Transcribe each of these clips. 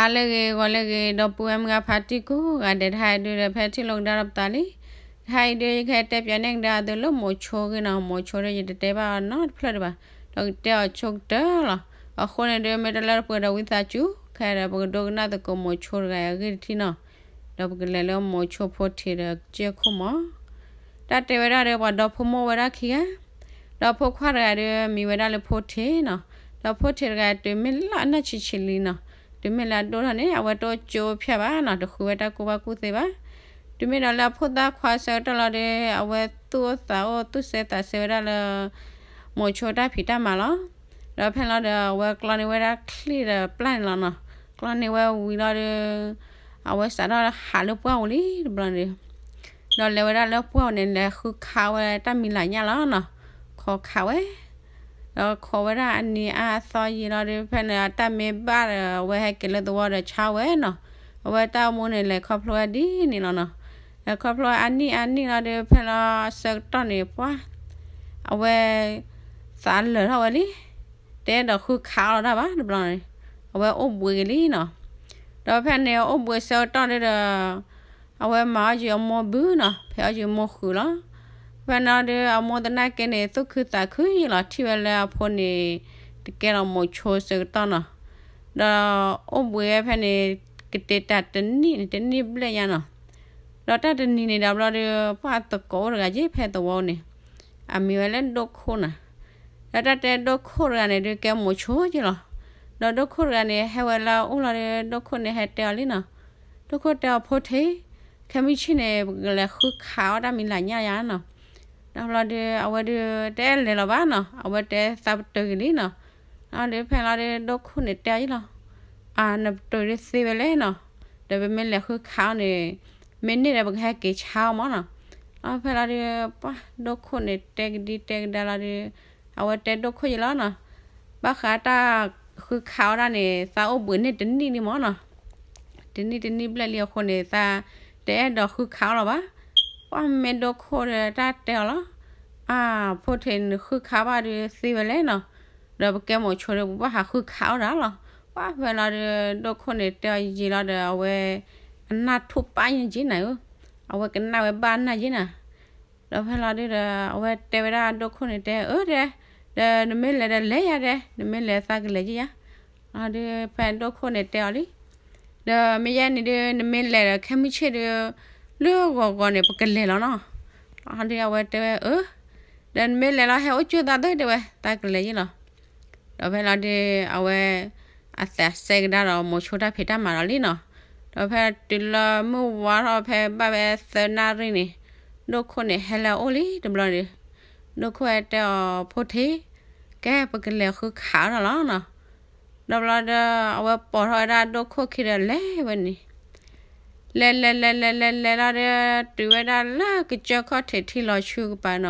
ဟါလၢအဂ့ၤ ဂီၤလၢအဂ့ၤ ဒီပုၢ်ဝဲၢ်မုၢ်ဂၤဖါတံၢ်ကိးဂၤဒဲး တဟါအံၤဒုဒီး ဖဲထံၣ်လိာ်ကဒါဒီးပသးလံ. တဟါအံၤဒု ယကဟဲတဲပၠးန့ၢ်ကဒါအသိးလၢမိၤဆိဂ့ၢ်နီၤ, မိၤဆိဒီး ယတတဲဘၣ်အီၤနီတဖျၢၣ်ဒံးဘၣ်, ဒီးကတဲအီၤဆိကတၢၢ်လီၤ. အဃိန့ၣ်ဒု မ့ၢ်တလၢတပှဲၤဒီးဝံသးစူၤ ခဲဒီး ပကဒိကနၣ်သကိးမိၤဆိတဂၤအံၤအဂ့ၢ်တထံၣ်နီၤ, ဒီးပကလဲၤလၢမိၤဆိဖိထံးဒီးကစၢၢ်ခိၣ်မး. တၢ်တဲဝဲဒၣ်ဒီး ပှၤဒီဖိမိၢ်ဝဲဒၣ်ခံဂၤ, ဒီးဖိခွါတဂၤဒီး မံၤဝဲဒၣ်လၢဖိထံးနီၤ, ဒီးဖိထံးတဂၤတုၤမ့ၢ်လၢအနၢ်ဆံးဆံးလံနီၤ, တုၤမ့ၢ်လၢအဒိၣ်ထီၣ်န့ၣ် အဝဲတအိၣ်ကၠိဖၠၣ်ဘၣ်နီၤ, တဃုဝဲတၢ်ကူၣ်ဘၣ်ကူၣ်သ့ဘၣ်. တုၤမ့ၢ်ဒီးလၢအဖိသၣ်ခွါဆၢကတီၢ်လီၤဒီး အဝဲသူၣ်အိၣ်သးအိၣ် သူၣ်စဲသးစဲဝဲဒၣ်လၢ မိၤဆိတၢ်ဖံးတၢ်မၤလီၤ. ဒီးဖဲလီၤဒီး အဝဲကျီန့ၢ်ဝဲဒၣ်ချံၣ်ဒီးပျၢ်န့ၣ်လီၤနီၤ, ကျီန့ၢ်ဝဲဝံၤလီၤဒီး အဝဲစးထီၣ်ဟးလၢပှၢ်ပူၤလံတဘျီန့ၣ်, ဒီးလဲၤဝဲဒၣ်လၢပှၢ်ပူၤန့ၣ် လဲၤဃုခးဝဲတၢ်မံၤလၤညၣ်လီၤနီၤ, ခိးခးဝဲ ဒီးခိးဝဲဒၣ်အနံၤအါအသီယံာ်လီၤဒီး ဖဲန့ၣ်တၢ်မ့ၢ်ဘၣ်ဒီး အဝဲဟဲက့ၤလၢသဝီဒီးဆါဝဲနီၤ, အဝဲတၢ်အိၣ်မူန့ၣ် လဲၤခီဖျိဝဲဒ်န့ၣ်လီၤနီၤ. လဲၤခီဖျိဝဲအနံၣ်အါနံၣ်လီၤဒီး ဖဲလီၤဆၢကတီၢ်န့ၣ် ပှၢ် အဝဲ သးလၢာ်ထီၣ်ဝဲလံ, တအဲၣ်ဒိးဃုခးအီၤလီၤတၢ်ဘၣ်တဘျီန့ၣ်, အဝဲအိၣ်ဘှံးက့ၤလံနီၤ. ဒီးဖဲန့ၣ်အိၣ်ဘှံးဆၢကတီၢ်ဒီး အဝဲမၤအီၣ်ယံၤအမိၢ်ဘုနီၤ, ဖဲအီၣ်ယံၤမိၢ်ဃုာ်လီၤ. ဖဲန့ၣ်ဒီး အမိၢ်သနာ်က့န့ၣ် သူၣ်ခုသးခုယံာ်လီၤ ထံၣ်ဝဲလၢအဖိန့ၣ် တကဲလီၤမိၤဆိဆၢကတီၢ်နီၤ. ဒီးအိၣ်ဘှံးဝဲဖဲန့ၣ် ကတဲာ်တၢ်တနံၣ်န့ၣ် တနံၣ်ဘျဲၣ်ညါနီၤ. ဒီးတၢ်တနံၤန့ၣ်ဒီးဘျီဒီး ပှၢ်သကိးအိၣ်တဂၤက့ၤဖဲသဝီန့ၣ်, အမံၤဝဲလၢဒိခိၣ်နီၤ. ဒီးတၢ်တဲဒိခိၣ်တဂၤန့ၣ်ဒုး ကဲမိၤဆိက့ၤလီၤ. ဒီးဒိခိၣ်တဂၤန့ၣ် ဟဲဝဲလၢအအိၣ်လီၤဒီး ဒိခိၣ်န့ၣ်ဟဲတဲအီၤလံနီၤ. ဒိခိၣ်တဲအီၤ ဖိထံး, ခဲမုၢ်ဆ့ၣ်န့ၣ် ပကလဲၤဃုခးအီၣ်တၢ်မံၤလၤညၣ်ယါနီၤ. ဒီးဘျီဒီး အဝဲဒုးတအဲၣ်လဲၤလီၤဘၣ်နီၤ, အဝဲတဲသးပတုာ်က့ၤလံနီၤ. ဒီးဖဲလီၤဒီး ဒိခိၣ်န့ၣ်တဲအီၤလီၤ, အါ နပတုာ်ဒုးသ့ဝဲလဲၣ်နီၤ, ဒီးပမ့ၢ်လဲၤဃုခးအီၤန့ၣ် မ့ၢ်န့ၢ်ဒီးပကဟဲက့ၤဆါအီၤမးနီၤ. ဒီးဖဲလီၤဒီး ပှၢ်ဒိခိၣ်န့ၣ်တဲကဒံတဲကဒါလီၤဒီး အဝဲတဲဒိခိၣ်ယံၤလီၤနီၤ, ဘၣ်ဃးတၢ်ဃုခးအီၣ်ဒၣ်န့ၣ် သးအိၣ်ဘှံးန့ၢ်တနံၣ်လံမးနီၤ. တနံၣ်တနံၣ်ဘျဲၣ်လံအဃိန့ၣ် သးတအဲၣ်ဒိးဃုခးအီၣ်လီၤဘၣ်. ပှၢ်မ့ၢ်ဒိခိၣ်ဒီးတၢ်တဲအီၤလီၤ, အါ ဖိထံးန့ၣ်ဃုခးဘၣ်ဒီးသ့ဝဲလဲၣ်နီၤ, ဒီးပကဲမိၤဆိဒီး ပဘၣ်ဟးဃုခးအီၣ်ဒၣ်လီၤ. ပှၢ်ဖဲလီၤဒီး ဒိခိၣ်န့ၣ်တဲအီၤယံၤလီၤဒီး အဝဲအနၢ်ထူၣ်ပၢ်ညါက့ၤနၤဧၢ, အဝဲကနၣ်ဝဲဘၣ်နၢ်က့ၤနၤ. ဒီးဖဲလီၤဒုးဒီး အဝဲတဲဝဲဒၣ်ဒိခိၣ်န့ၣ်တဲ အၢ တဲ, ဒီးနမ့ၢ်လဲၤဒီးလဲၤယါတဲ, နမ့ၢ်လဲၤသးကလဲၤယဲယါ. ဒီးဖဲဒိခိၣ်န့ၣ်တဲအီၤလံ, ဒီးမ့ၢ်ယဲန့ၣ်ဒုး နမ့ၢ်လဲၤဒီးခဲမုၢ်ဆ့ၣ်ဒုး လၢဂီၤဂီၤန့ၣ် ပကလဲၤလီၤနီၤ. ဒီးအဝဲတဲဝဲ အၢ ဒီးနမ့ၢ်လဲၤလီၤ ဟဲအိၣ်ကၠိသးသ့တဲဝဲ သးကလဲၤယဲလီၤ. ဒီးဖဲလီၤဒုး အဝဲ အသးစဲကဒါဒီးမိၤဆိတၢ်ဖံးတၢ်မၤဒီးလံနီၤ. ဒီးဖဲတုၤလၢမုၢ်ဝါထီၣ်ဖဲဘၣ်ဝဲသၢနၣ်ရံၣ်န့ၣ် ဒိခိၣ်န့ၣ်ဟဲလၢအအိၣ်လံတဘျီန့ၣ်, ဒိခိၣ်ဟဲတဲအီၤ ဖိထံး, ကဲပကလဲၤဃုခးအီၣ်လီၤနီၤ. ဒီးဘျီဒီး အဝဲပိာ်ထီၣ်ဝဲဒၣ်ဒိခိၣ်ခံဒီးလဲၤဝဲန့ၣ် လဲၤလဲၤလဲၤလဲၤလဲၤလဲၤလီၤဒီး တုၤဝဲဒၣ်လၢကစၢၢ်ခီၣ်ထံးထံလီၤဆူကပၤနီၤ.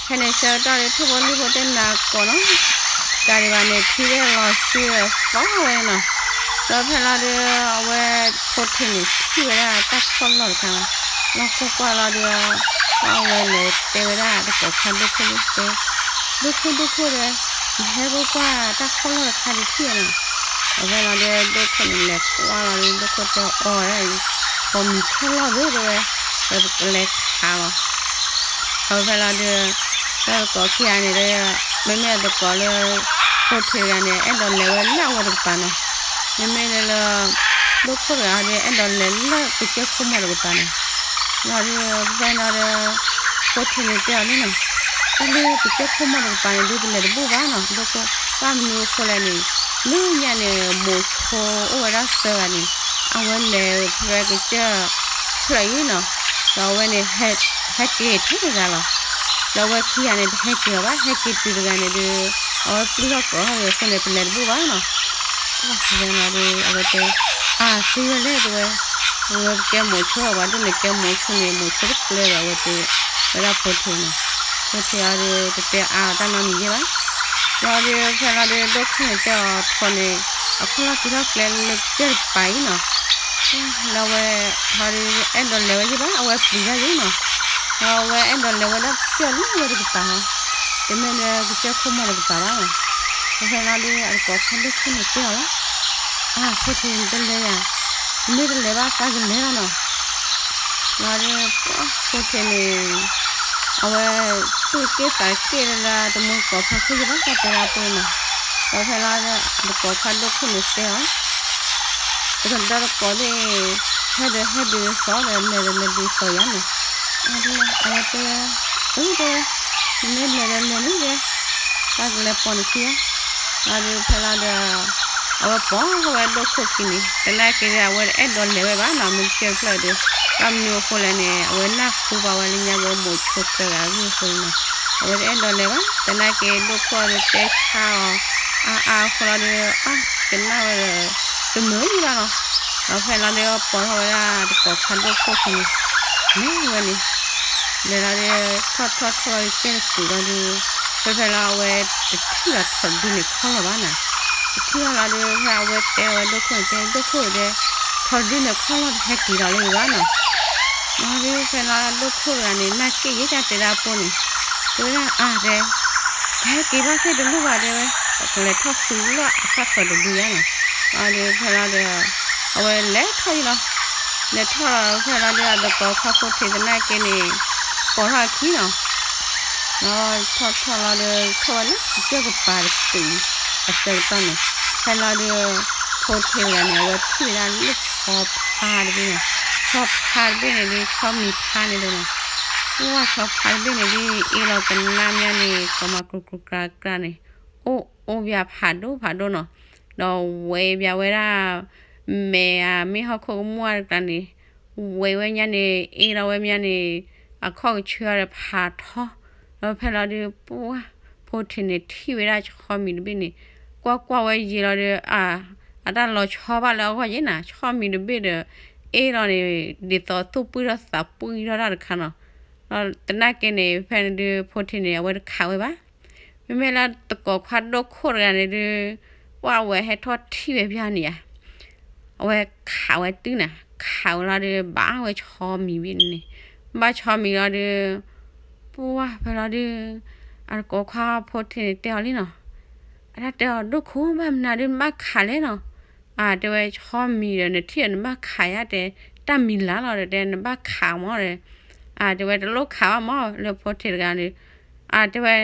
ဖဲန့ၣ်ဆၢကတီၢ်ဒီး ထိၣ်ဖိလံၣ်ဖိတနၤကိးနီၤ ကးဒံးဘၣ်န့ၣ် ထံဂဲၤလီၤဆူသီဝဲနီၤ. ဒီးဖဲလီၤဒီး အဝဲဖိထံးန့ၣ်ထံၣ်ဝဲဒၣ်တၢ်ဖီၣ်လီၢ်တခါနီၤ, လီၤကွၢ်ကွၢ်လီၤဒီး အဝဲလဲၤတဲဝဲဒၣ်တကိးခါဒိခိၣ်လံတဲ ဒိခိၣ်ဒိခိၣ်ဒီး နဟဲကွၢ်ကွၢ်တၢ်ဖီၣ်လီၢ်တခါဒံးထံၣ်နီၤ. ဒီးဖဲလီၤဒီး ဒိခိၣ်န့ၣ်လဲၤကွၢ်လီၤဒီး ဒိခိၣ်တဲအီၤ အီၤဒၣ်အံၤ ဃီမံၤဖီၣ်လီၢ်သ့တဲဝဲ ဒီးပကလဲၤခးလီၤ. ဒီးဖဲလီၤဒီး တၢ်သကိးခံဂၤန့ၣ်ဒီး မ့မ့ၢ်အသကိးလၢ ဖိထံးတဂၤန့ၣ် အဲၣ်ဒိးလဲၤဝဲလၢအဝဲတကပၤနီၤ. မ့မ့ၢ်လၢ ဒိခိၣ်တဂၤဒီး အဲၣ်ဒိးလဲၤလၢကစၢၢ်ခိၣ်မီၢ်တကပၤနီၤ. လီၤဒီး ဖဲလီၤဒီး ဖိထံးန့ၣ်တဲအီၤလံနီၤ, တၢ်လၢကစၢၢ်ခိၣ်မီၢ်တကပၤန့ၣ်ဒုး ပလဲၤတဘူၣ်ဘၣ်နီၤ. ဒိခိၣ် ဘၣ်မနုၤအဃိလဲၣ်န့ၣ် လၢညါန့ၣ် မိၤဆိအိၣ်ဝဲဒၣ်သၢဂၤန့ၣ် အဝဲလဲၤဖဲကစၢၢ်ဖျၢၣ်အံၤနီၤ. ဒီးအဝဲန့ၣ် ဟဲက့ၤထဲတဂၤလီၤ. ဒီးအဝဲခံဂၤန့ၣ် တဟဲက့ၤလီၤဘၣ်, ဟဲက့ၤတုၤတဂၤန့ၣ်ဒီး အဝဲပျုၢ်ထီၣ်ကိးထီၣ်ဂ့ၤအဃိန့ၣ် ပလဲၤတဘူၣ်ဘၣ်နီၤ. ဝဲန့ၣ်ဒီး အဝဲတဲ အါ သ့ဝဲလဲၣ်တဲဝဲ, အဝဲကဲမိၤဆိ ပှၤဒိၣ်န့ၣ်ကဲမိၤဆိန့ၣ် မိၤဆိတကျၢၤဒီး အဝဲတဲဝဲဒၣ်ဖိထံးန့ၣ်, ဖိထံးအီၤဒီး တတဲအါအီၤတၢ်နီတမံၤယဲၢ်ဘၣ်. လီၤဒီး ဖဲလီၤဒီး ဒိခိၣ်န့ၣ်တဲအီၤထီန့ၣ် အခီၣ်လီၢ်က့ၤထီၣ်ကျဲလၢကစၢၢ်တကပၤအံၤနီၤ. လၢအဝဲ ဟီဒီး အဲၣ်ဒိးလဲၤဝဲယဲၢ်ဘၣ်, အဝဲပျံၤတၢ်ယဲၢ်နီၤ. ဒီးအဝဲအဲၣ်ဒိးလဲၤဝဲဒၣ်ကစၢၢ်လၢအဝဲတကပၤဟီ, တမ့ၢ်လၢကစၢၢ်ခိၣ်မီၢ်တကပၤဘၣ်နီၤ. ဒီးဖဲလီၤဒီး အသကိးခါဒိခိၣ်န့ၣ်တဲအီၤလီၤ. ဖိထံးန့ၣ်တလဲၤယၤ, မ့ၢ်တလဲၤဘၣ်သးကလဲၤလီၤနီၤ. လီၤဒီး ဖိထံးန့ၣ် အဝဲ သူၣ်တက့ၢ်သးတက့ၢ်လၢတမူတကိးဖီခိၣ်ယဘၣ်တၢ်တဲဒၣ်ပှဲၤနီၤ. ဒီးဖဲလီၤဒီး တကိးခွါဒိၣ်ခိၣ်န့ၣ်တဲအီၤ တကဒီတကိးသ့ၣ် ဟဲဒီးဟဲဒုးသီဒီး လဲၤဒီးလဲၤဒုးသီယၤန့ၣ်. အဝဲတဲ အၢ တဲဝဲ နမ့ၢ်လဲၤဒီးလဲၤန့ၣ်တဲ တၢ်ကလဲၤပိာ်နခံဧါ. လီၤဒီးဖဲလီၤဒီး အဝဲပိာ်ထီၣ်ဝဲဒိၣ်ခိၣ်ခံန့ၣ် သနာ်က့ဒီး အဝဲတအဲၣ်ဒိးလဲၤဝဲဘၣ်နီၤ မ့ၢ်ကဲဖျၢၣ်ဒီး ဘၣ်မနုၤအဃိလဲၣ်န့ၣ် အဝဲနၢ်ဟူဘၣ်ဝဲလၢညါကမိးဆိကျၢၤဂၤအဂ့ၢ်အဃိန့ၣ်နီၤ အဝဲတအဲၣ်ဒိးလဲၤဘၣ် သနာ်က့ဒိၣ်ခိၣ်ဒီးတဲဆါအီၤ အါအါအဃိလီၤဒီး အကနၣ်ဝဲဒီး တမုာ်ဘၣ်နီၤ. ဒီးဖဲလီၤဒီးပိာ်ထီၣ်ဝဲဒၣ်တကိးခွါဒိၣ်ခိၣ်ခံန့ၣ် လဲၤဝဲန့ၣ် လဲၤလီၤဒီး ထီၣ်ထီၣ်ထီၣ်လီၤဒီးကဲတကုာ်လီၤဒီး ဖဲဖဲလီၤအဝဲတထံၣ်ဒီးထိးဒုန့ၣ်ခီၣ်လီၤဘၣ်နီၤ. တထံၣ်ဘၣ်လီၤဒီး ဖဲအဝဲတဲအဝဲဒိၣ်ခိၣ်န့ၣ် တဲဒိၣ်ခိၣ်တဲ ထိးဒုန့ၣ်ခီၣ်လီၤတဟဲက့ၤလီၤလၢၤဘၣ်နီၤ. လီၤဒီးဖဲလီၤဒိၣ်ခိၣ်တဂၤန့ၣ် နာ်က့ၢ်ယဲၢ်တၢ်တဲဒၣ်ပှဲၤန့ၣ် တဲဝဲဒၣ်အါတဲ ကဟဲက့ၤဘၣ်သ့ၣ်တလိၣ်ဘၣ်တဲဝဲ ပကလဲၤထီၣ်ဃုလီၢ်အသၣ်ဃၢၤတဒုယါနီၤ. လီၤဒီးဖဲလီၤဒီး အဝဲလဲၤထီၣ်ယံၤလီၤ. လဲၤထီၣ်လီၤဖဲလီၤဒီး အတကိးခွါဖိထံးသနာ်က့န့ၣ် ပိာ်ထီၣ်အခံနီၤ. လီၤထီၣ်ထီၣ်လီၤဒီး ထီၣ်ဝဲလၢကစၢၢ်ကပၤတကုာ်အဆၢကတီၢ်န့ၣ် ဖဲလီၤဒီး ဖိထံးတဂၤန့ၣ် အဝဲထံၣ်ဝဲဒၣ်လၢဆီဖါတဘ့ၣ်န့ၣ် ဆီဖါတဘ့ၣ်န့ၣ်ဒ် ဆီမံၤဖါန့ၣ်ဒီးနီၤ ပှၢ်ဆီဖါတဘ့ၣ်န့ၣ်ဒ် အ့ၣ်လီၤကနါမးန့ၣ် ကိးမၤကျိၤကျိၤကျါကျါန့ၣ် အိၣ်အိၣ်ဘၣ်ဖးဒိၣ်ဖးဒိၣ်နီၤ. ဒီးဝဲဘၣ်ဝဲဒၣ် မဲာ်ဧါ မ့ၢ်ဟီၣ်ခိၣ်ကမူၣ်တကျါန့ၣ် ဝဲဝဲညါန့ၣ် အ့ၣ်လီၤဝဲမးန့ၣ် အခီၣ်ကဆၢဒီးဖးထီ ဒီးဖဲလီၤဒီး ပှၢ် ဖိထံးန့ၣ်ထံၣ်ဝဲဒၣ်ဆီမံၤတဘ့ၣ်န့ၣ် ကွၢ်ကွၢ်ဝဲယံၤလီၤဒီး အ အတၢ်လီၤဆီဘၣ်လၢအဂီၢ်ယဲၢ်နၤ ဆီမံၤတဘ့ၣ်ဒီး အ့ၣ်လီၤန့ၣ် ဒ်သိးသူၣ်ပှံၢ်ထီၣ်သးပှံၢ်ထီၣ်တၢ်တခါနီၤ. ဒီးသနာ်က့န့ၣ် ဖဲန့ၣ်ဒုး ဖိထံးန့ၣ် အဝဲတခးဝဲဘၣ် မ့မ့ၢ်လၢတကိးခွါဒိၣ်ခိၣ်တဂၤန့ၣ်ဒုး ပှၢ်ဝဲဟဲထီၣ်ထံၣ်ဝဲဘၣ်န့ၣ်ဧါ အဝဲခးဝဲတုၤနၤ ခးဝဲလီၤဒီး ဘၣ်ဝဲဆီမံၤဘ့ၣ်န့ၣ် ဘၣ်ဆီမံၤလီၤဒီး ပှၢ်ဖဲလီၤဒုး အတကိးခွါဖိထံးန့ၣ်တဲအီၤလံနီၤ အတၢ်တဲအီၤ ဒိၣ်ခိၣ် ဘၣ်မနုၤဒုးနဘၣ်ခးလဲၣ်နီၤ. အတဲဝဲဆီမံၤဒီး နထံၣ်ဒီးနဘၣ်ခးယါတဲ တၢ်မံၤလၢ်လီၤဒီး တဲနဘၣ်ခးမးဒီး အတဲဝဲတလိၣ်ခးဘၣ်မးလၢဖိထံးတဂၤန့ၣ် အတဲဝဲ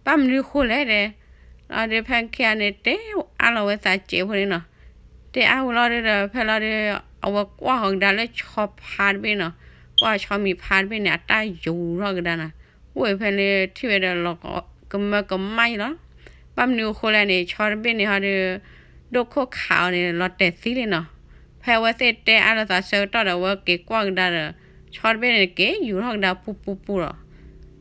ဘၣ်မနုၤဃိလဲၣ်တဲ လီၤဒီးဖဲခံဂၤန့ၣ် တဲအါလီၤဝဲသးစဲးဖိန့ၣ်နီၤ တဲအါဝဲလီၤဒီး ဖဲလီၤဒီး အဝဲကွၢ်ဃီၤကဒါလၢဆီဖါတဘ့ၣ်နီၤ ကွၢ်ဆီမံၤဖါတဘ့ၣ်န့ၣ် အတၢ်ယူၤထီၣ်ကဒါနီၤ အိၣ်ဝဲဖဲန့ၣ်ထံၣ်ဝဲဒီးလီၤကမၢကမၣ်ယံၤလီၤ. ဘၣ်မနုၤအဃိလဲၣ်န့ၣ် ဆီတဘ့ၣ်န့ၣ်ဟီဒီး ဒိၣ်ခိၣ်ခးအီၤန့ၣ် လီၤတဲာ်သံလံနီၤ. ဖဲအဝဲသ့ၣ်တဲအါလီၤသးဆၢကတီၢ်ဒီး အဝဲက့ၤကွၢ်ကဒါဒီး ဆီတဘ့ၣ်န့ၣ် က့ၤယူၤထီၣ်ကဒါပူၤပူၤပူၤလီ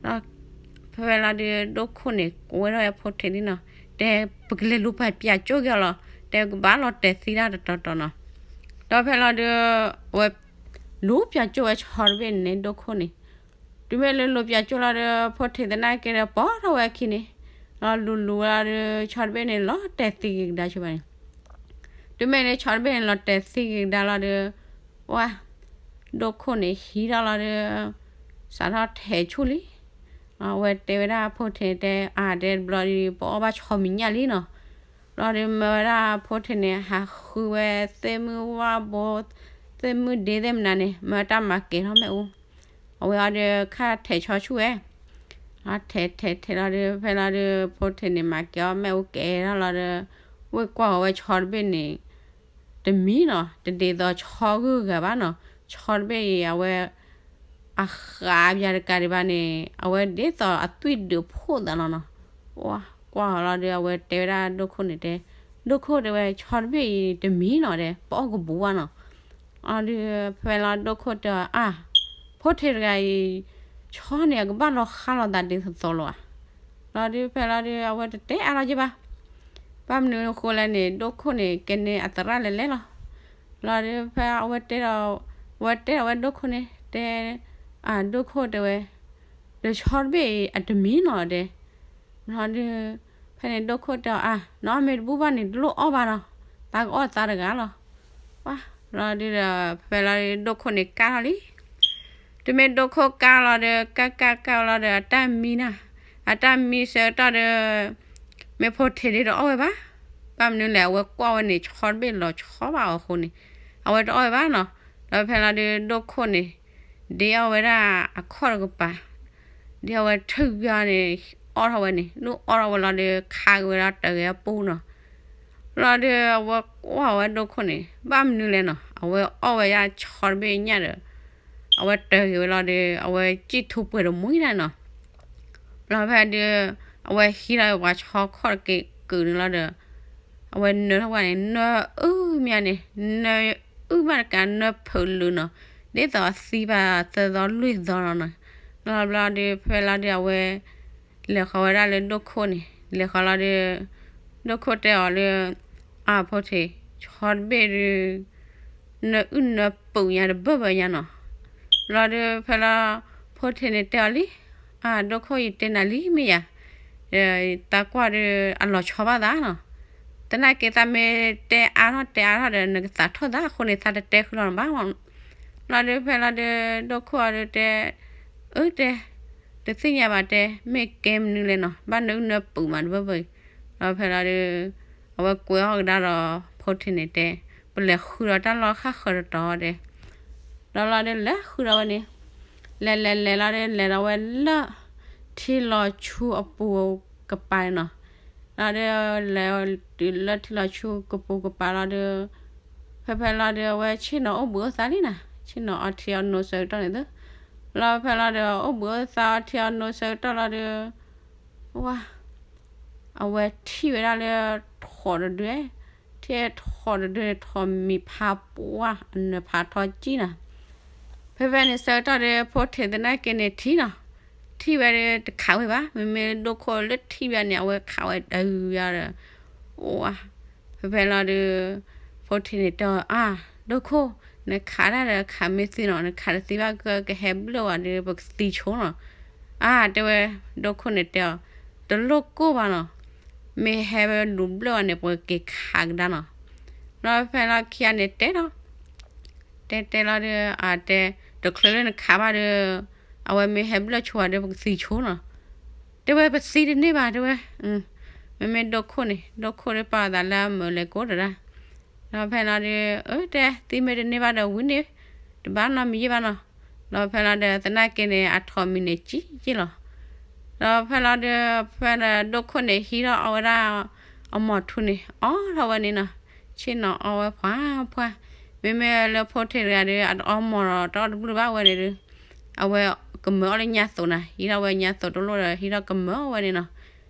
ၤ. ဒီး ဖဲဖဲလီၤဒီး ဒိၣ်ခိၣ်န့ၣ် ကိးဝဲဒၣ်ဝဲဖိထံးလံနီၤ တဲပကလဲၤလူၤပၢ်ပၠးကၠိၣ်က့ၤအီၤလီၤ တဲကဘၣ်လီၤတဲာ်သံတၢ်တတီၤတီၤနီၤ. ဒီးဖဲလီၤဒီး အဝဲ လူၤပၠးကၠိၣ်ဝဲဆီတဘ့ၣ်န့ၣ် ဒိၣ်ခိၣ်န့ၣ် တုၤမ့ၢ်လၢလူၤပၠးကၠိၣ်လီၤဒီး ဖိထံးသနာ်က့ဒီး ပိာ်ထီၣ်ဝဲအခံန့ၣ် လီၤလူၤလူၤဝဲလီၤဒီး ဆီတဘ့ၣ်န့ၣ် လီၤတဲာ်သံက့ၤကဒါဆိဘၣ်န့ၣ် တုၤမ့ၢ်လၢဆီတဘ့ၣ်န့ၣ် လီၤတဲာ်သံက့ၤကဒါလီၤဒီး ပှၢ် ဒိၣ်ခိၣ်န့ၣ်ဟံးထီၣ်လီၤဒီး စးထီၣ်ထဲးဆူၣ်လံ အဝဲတဲဝဲဒၣ်ဖိထံးတဲ အါ တဲတဘျီဒီး ပအီၣ်ဘၣ်ဆီမံၤညၣ်လံနီၤ. ဘျီဒီးမၢဝဲဒၣ်ဖိထံးန့ၣ် ဟးဃုဝဲသ့ၣ်မုၢ်ဝၣ်ဘိ သ့ၣ်မုၢ်ဒ့သ့ၣ်မနုၤန့ၣ် မၢတၢ်မၤကဲၤထီၣ်မ့ၣ်အူ အဝဲအီၤဒီးခါထဲးဆီဆူၣ်ဝဲ ထဲးထဲးထဲးလီၤဒီး ဖဲလီၤဒီး ဖိထံးန့ၣ် မၤကဲၤအီၤမ့ၣ်အူကဲၤထီၣ်လီၤဒီး ဝ့ၢ်ကွၢ်ဃီၤဝဲဆီတဘ့ၣ်န့ၣ် တမံၤနီၤ တဒ်သိးဆီဂုၤဂၤဘၣ်နီၤ ဆီတဘ့ၣ်အံၤ အဝဲ အဃးပၠးတကးဒံးဘၣ်န့ၣ် အဝဲဒ်သိးအသွံၣ်ဒုးဖှိၣ်သးလီၤနီၤ. ကွၢ်ဃီၤလီၤဒီး အဝဲတဲဝဲဒၣ်ဒိၣ်ခိၣ်န့ၣ်တဲ ဒိၣ်ခိၣ်တဲဝဲ ဆီတဘ့ၣ်အံၤတမံၤနီၤတဲ ပအီၣ်ကဘူးဘၣ်နီၤ. အီၤဒီး ဖဲလီၤဒိၣ်ခိၣ်တဲအီၤ အါ ဖိထံးတဂၤအံၤ ဆီန့ၣ် အကဘၣ်လီၤဃါလီၤသးဒ်သိးသိးလီၤဧါ. လီၤဒီး ဖဲလီၤဒီး အဝဲတတဲအါလီၤက့ဘၣ် ဘၣ်မနုၤအဃိလဲၣ်န့ၣ် ဒိၣ်ခိၣ်န့ၣ် ကဲန့ၢ်အသရၣ်လဲၤလဲၤလီၤ. လီၤဒီး ဖဲအဝဲတဲဒီး အဝဲတဲဒီးဝဲဒိၣ်ခိၣ်န့ၣ် တဲ အၢ ဒိၣ်ခိၣ်တဲဝဲ ဒီးဆီတဘ့ၣ်အံၤအတမံၤနီၤတဲ လီၤဒီး ဖဲန့ၣ်ဒိၣ်ခိၣ်တဲအီၤ အၢ နအီၣ်မ့ၢ်တဘူၣ်ဘၣ်န့ၣ် တလိၣ်အီၣ်ဘၣ်နီၤ သးကအီၣ်သးတဂၤလီၤ. ပှၢ် လီၤဒီး ဖဲလီၤဒီး ဒိၣ်ခိၣ်န့ၣ်ကၢ်ထီၣ်လံ တုၤမ့ၢ်ဒိၣ်ခိၣ်ကၢ်လီၤဒီး ကၢ်ကၢ်ကၢ်လီၤဒီး အတၢ်မံနၤ အတၢ်မံဆၢကတီၢ်ဒီး မ့ၢ်ဖိထံးဒ်တအီၣ်ဝဲဘၣ် ဘၣ်မနုၤလဲၣ် အဝဲကွၢ်ဝဲန့ၣ် ဆီတဘ့ၣ်လီၤဆီဘၣ်အီၤအဃိန့ၣ် အဝဲတအီၣ်ဝဲဘၣ်နီၤ. ဒီးဖဲလီၤဒုး ဒိၣ်ခိၣ်န့ၣ် ဒ့အီၣ်ဝဲဒၣ်အခီၣ်တကပၤ, ဒ့အီၣ်ဝဲထုးဂၤန့ၣ် အီၣ်ထီၣ်ဝဲန့ၣ် ဒိၣ်အီၣ်ထီၣ်ဝဲလီၤဒုး ခးက့ၤဝဲဒၣ်တဂ့ၤအပူၤနီၤ. လီၤဒုး အဝဲကွၢ်ဝဲဒိၣ်ခိၣ်န့ၣ် ဘၣ်မနုၤလဲၣ်နီၤ အဝဲအီၣ်ဝဲဒၣ်ဆီတဘ့ၣ်ညၣ်ဒီး အဝဲတဂ့ၤဝဲလီၤဒုး အဝဲစံၣ်ထူပှဲၤတမူနီၤ. လီၤဖဲဒုး အဝဲဟံးထီၣ်ပှၤဆီခီၣ်တက့ၤကုာ်န့ၣ်လီၤဒီး အဝဲနၢထီၣ်ဝဲန့ၣ် နၢအုၣ်မးန့ၣ် နၢအုၣ်မးတကး နၢဖုးလၢာ်နီၤ, ဒ်သိးအသံဘၣ်သၢသီလွံၢ်သီနီၤနီၤ. လီၤဘျီဒုး ဖဲလီၤဒုး အဝဲ လဲၤဃီၤဝဲဒၣ်လၢဒိၣ်ခိၣ်န့ၣ် လဲၤဃီၤလီၤဒုး ဒိၣ်ခိၣ်တဲအီၤလၢ အဖိထံး ဆီတဘ့ၣ်ဒုး နၢအုၣ်နၢပူၤညါတဘၢၣ်ဘၢၣ်ညါနီၤ. လီၤဒုး ဖဲလီၤ ဖိထံးန့ၣ်တဲအီၤလံ အဒိၣ်ခိၣ် ယတဲနၤလံမ့ၢ်ယၤ, တၢ်ကွၢ်ဒုး အလီၤဆီဘၣ်သးနီၤ. သနာ်က့ သးမ့ၢ်တဲအါထီၣ်တဲအါထီၣ်ဒီး နကသးထီၣ်သးအဃိန့ၣ် သးတတဲဃုာ်လီၤနဘၣ်မး. လီၤဒုး ဖဲလီၤဒုး ဒိၣ်ခိၣ်အီၤဒုးတဲ အၢတဲ တသ့ၣ်ညါဘၣ်တဲ မ့ၢ်ကဲမနုၤလဲၣ်နီၤ ဘၣ်နၢအုၣ်နၢပူၤမးတဘၢၣ်ဘၢၣ်အံၤ. လီၤဖဲလီၤဒုး အဝဲကွဲးအီၣ်ကဒါဒီး ဖိထံးန့ၣ်တဲ ပလဲၤဃုာ်ဒီးတၢ်လီၢ်ဃၣ်ဃၢၤတတီၤတဲ. ဒီးလီၤဒုး လဲၤဃုာ်ဒီးဝဲန့ၣ် လဲၤလဲၤလဲၤလီၤဒုး လဲၤဒီးဝဲလၢ ထံလီၤဆူအပူၤကပၤန့ၣ်နီၤ. လီၤဒုး လဲၤတုၤလၢထံလီၤဆူကပူၤကပၤလီၤဒုး ဖဲဖဲလီၤဒုး အဝဲဆ့ၣ်နီၤအိၣ်ဘှံးအိၣ်သါလံနီၤ, ဆ့ၣ်နီၤအီထံအီနိဆၢကတီၢ်န့ၣ်သု. လီၤဖဲလီၤဒုး အိၣ်ဘှံးအိၣ်သါအီထံအီနိဆၢကတီၢ်လီၤဒုး ဝါ အဝဲထံၣ်ဝဲဒၣ်လၢ ထိးတဒု ထံၣ်ထိးတဒုန့ၣ် ထိးမံၤဖးပှၢ် အနၢၤဖးထီကံၢ်နီၤ. ဖဲဖဲန့ၣ်ဆၢကတီၢ်ဒီး ဖိထံးသနာ်က့န့ၣ်ထံၣ်နီၤ, ထံၣ်ဝဲဒီးတခးဝဲဘၣ်, မ့မ့ၢ်ဒိၣ်ခိၣ်လၢထံၣ်ဘၣ်န့ၣ် အဝဲခးဝဲတဂၤဒီး ဝါ ဖဲဖဲလီၤဒုး ဖိထံးန့ၣ်တဲအီၤ အါ ဒိၣ်ခိၣ် နခးတၢ်ဒီးခးမ့ၢ်သ့နီၤ, နခးတသ့ဘၣ်ကဟဲဘျၢၣ်ဝဲဒီး ပကသံဆိနီၤ. အါ တဲဝဲ ဒိၣ်ခိၣ်န့ၣ်တဲအီၤ တလိၣ်ကိၢ်ဘၣ်နီၤ, မ့ၢ်ဟဲလူၤဘျၢၣ်ဝဲန့ၣ် ပကက့ၤခးကဒါနီၤ. လီၤဖဲလီၤခံဂၤန့ၣ်တဲဒီး တဲတဲလီၤဒီး အတဲ တချုးလၢနခးဘၣ်ဒီး အဝဲမ့ၢ်ဟဲဘျၢၣ်ဆိဒီး ပကသံဆိနီၤ. တဲဝဲ ပသံတန့ၢ်ဘၣ် တဲဝဲ, မ့မ့ၢ်ဒိၣ်ခိၣ်န့ၣ် ဒိၣ်ခိၣ်ဒီးပာ်အသးလၢအမုာ်လဲၤကိးတဒၣ်. လီၤဖဲလီၤဒီး အၢ တဲ သံမ့ၢ်တန့ၢ်ဘၣ်ဒီးဝံၤန့ၣ် တဘၣ်နီတမံၤယဲၢ်ဘၣ်နီၤ. လီၤဖဲလီၤဒီး သနာ်က့န့ၣ် အထိးမံၤန့ၣ်ကံၢ်ကံၢ်လီၤ. လီၤဖဲလီၤဒီး ဖဲဒီးဒိၣ်ခိၣ်န့ၣ် ဟံးထီၣ်အီဝဲဒၣ် အမီၤထူန့ၣ် အီထီၣ်ဝဲန့ၣ်နီၤ, ဆ့ၣ်နီၤအီဝဲဖှါဖှါ. မ့မ့ၢ်လၢဖိထံးတဂၤဒီး အတအီမီၤဒီး တအီၣ်တဘျုးဘၣ်ဝဲန့ၣ်ဒီး အဝဲကမၢအီၣ်လၢညါသိးနၤ, ဟံးထီၣ်ဝဲညါသိးတလိၣ်ဒီး ဟံးထီၣ်ကမၢအီၣ်ဝဲန့ၣ်နီၤ.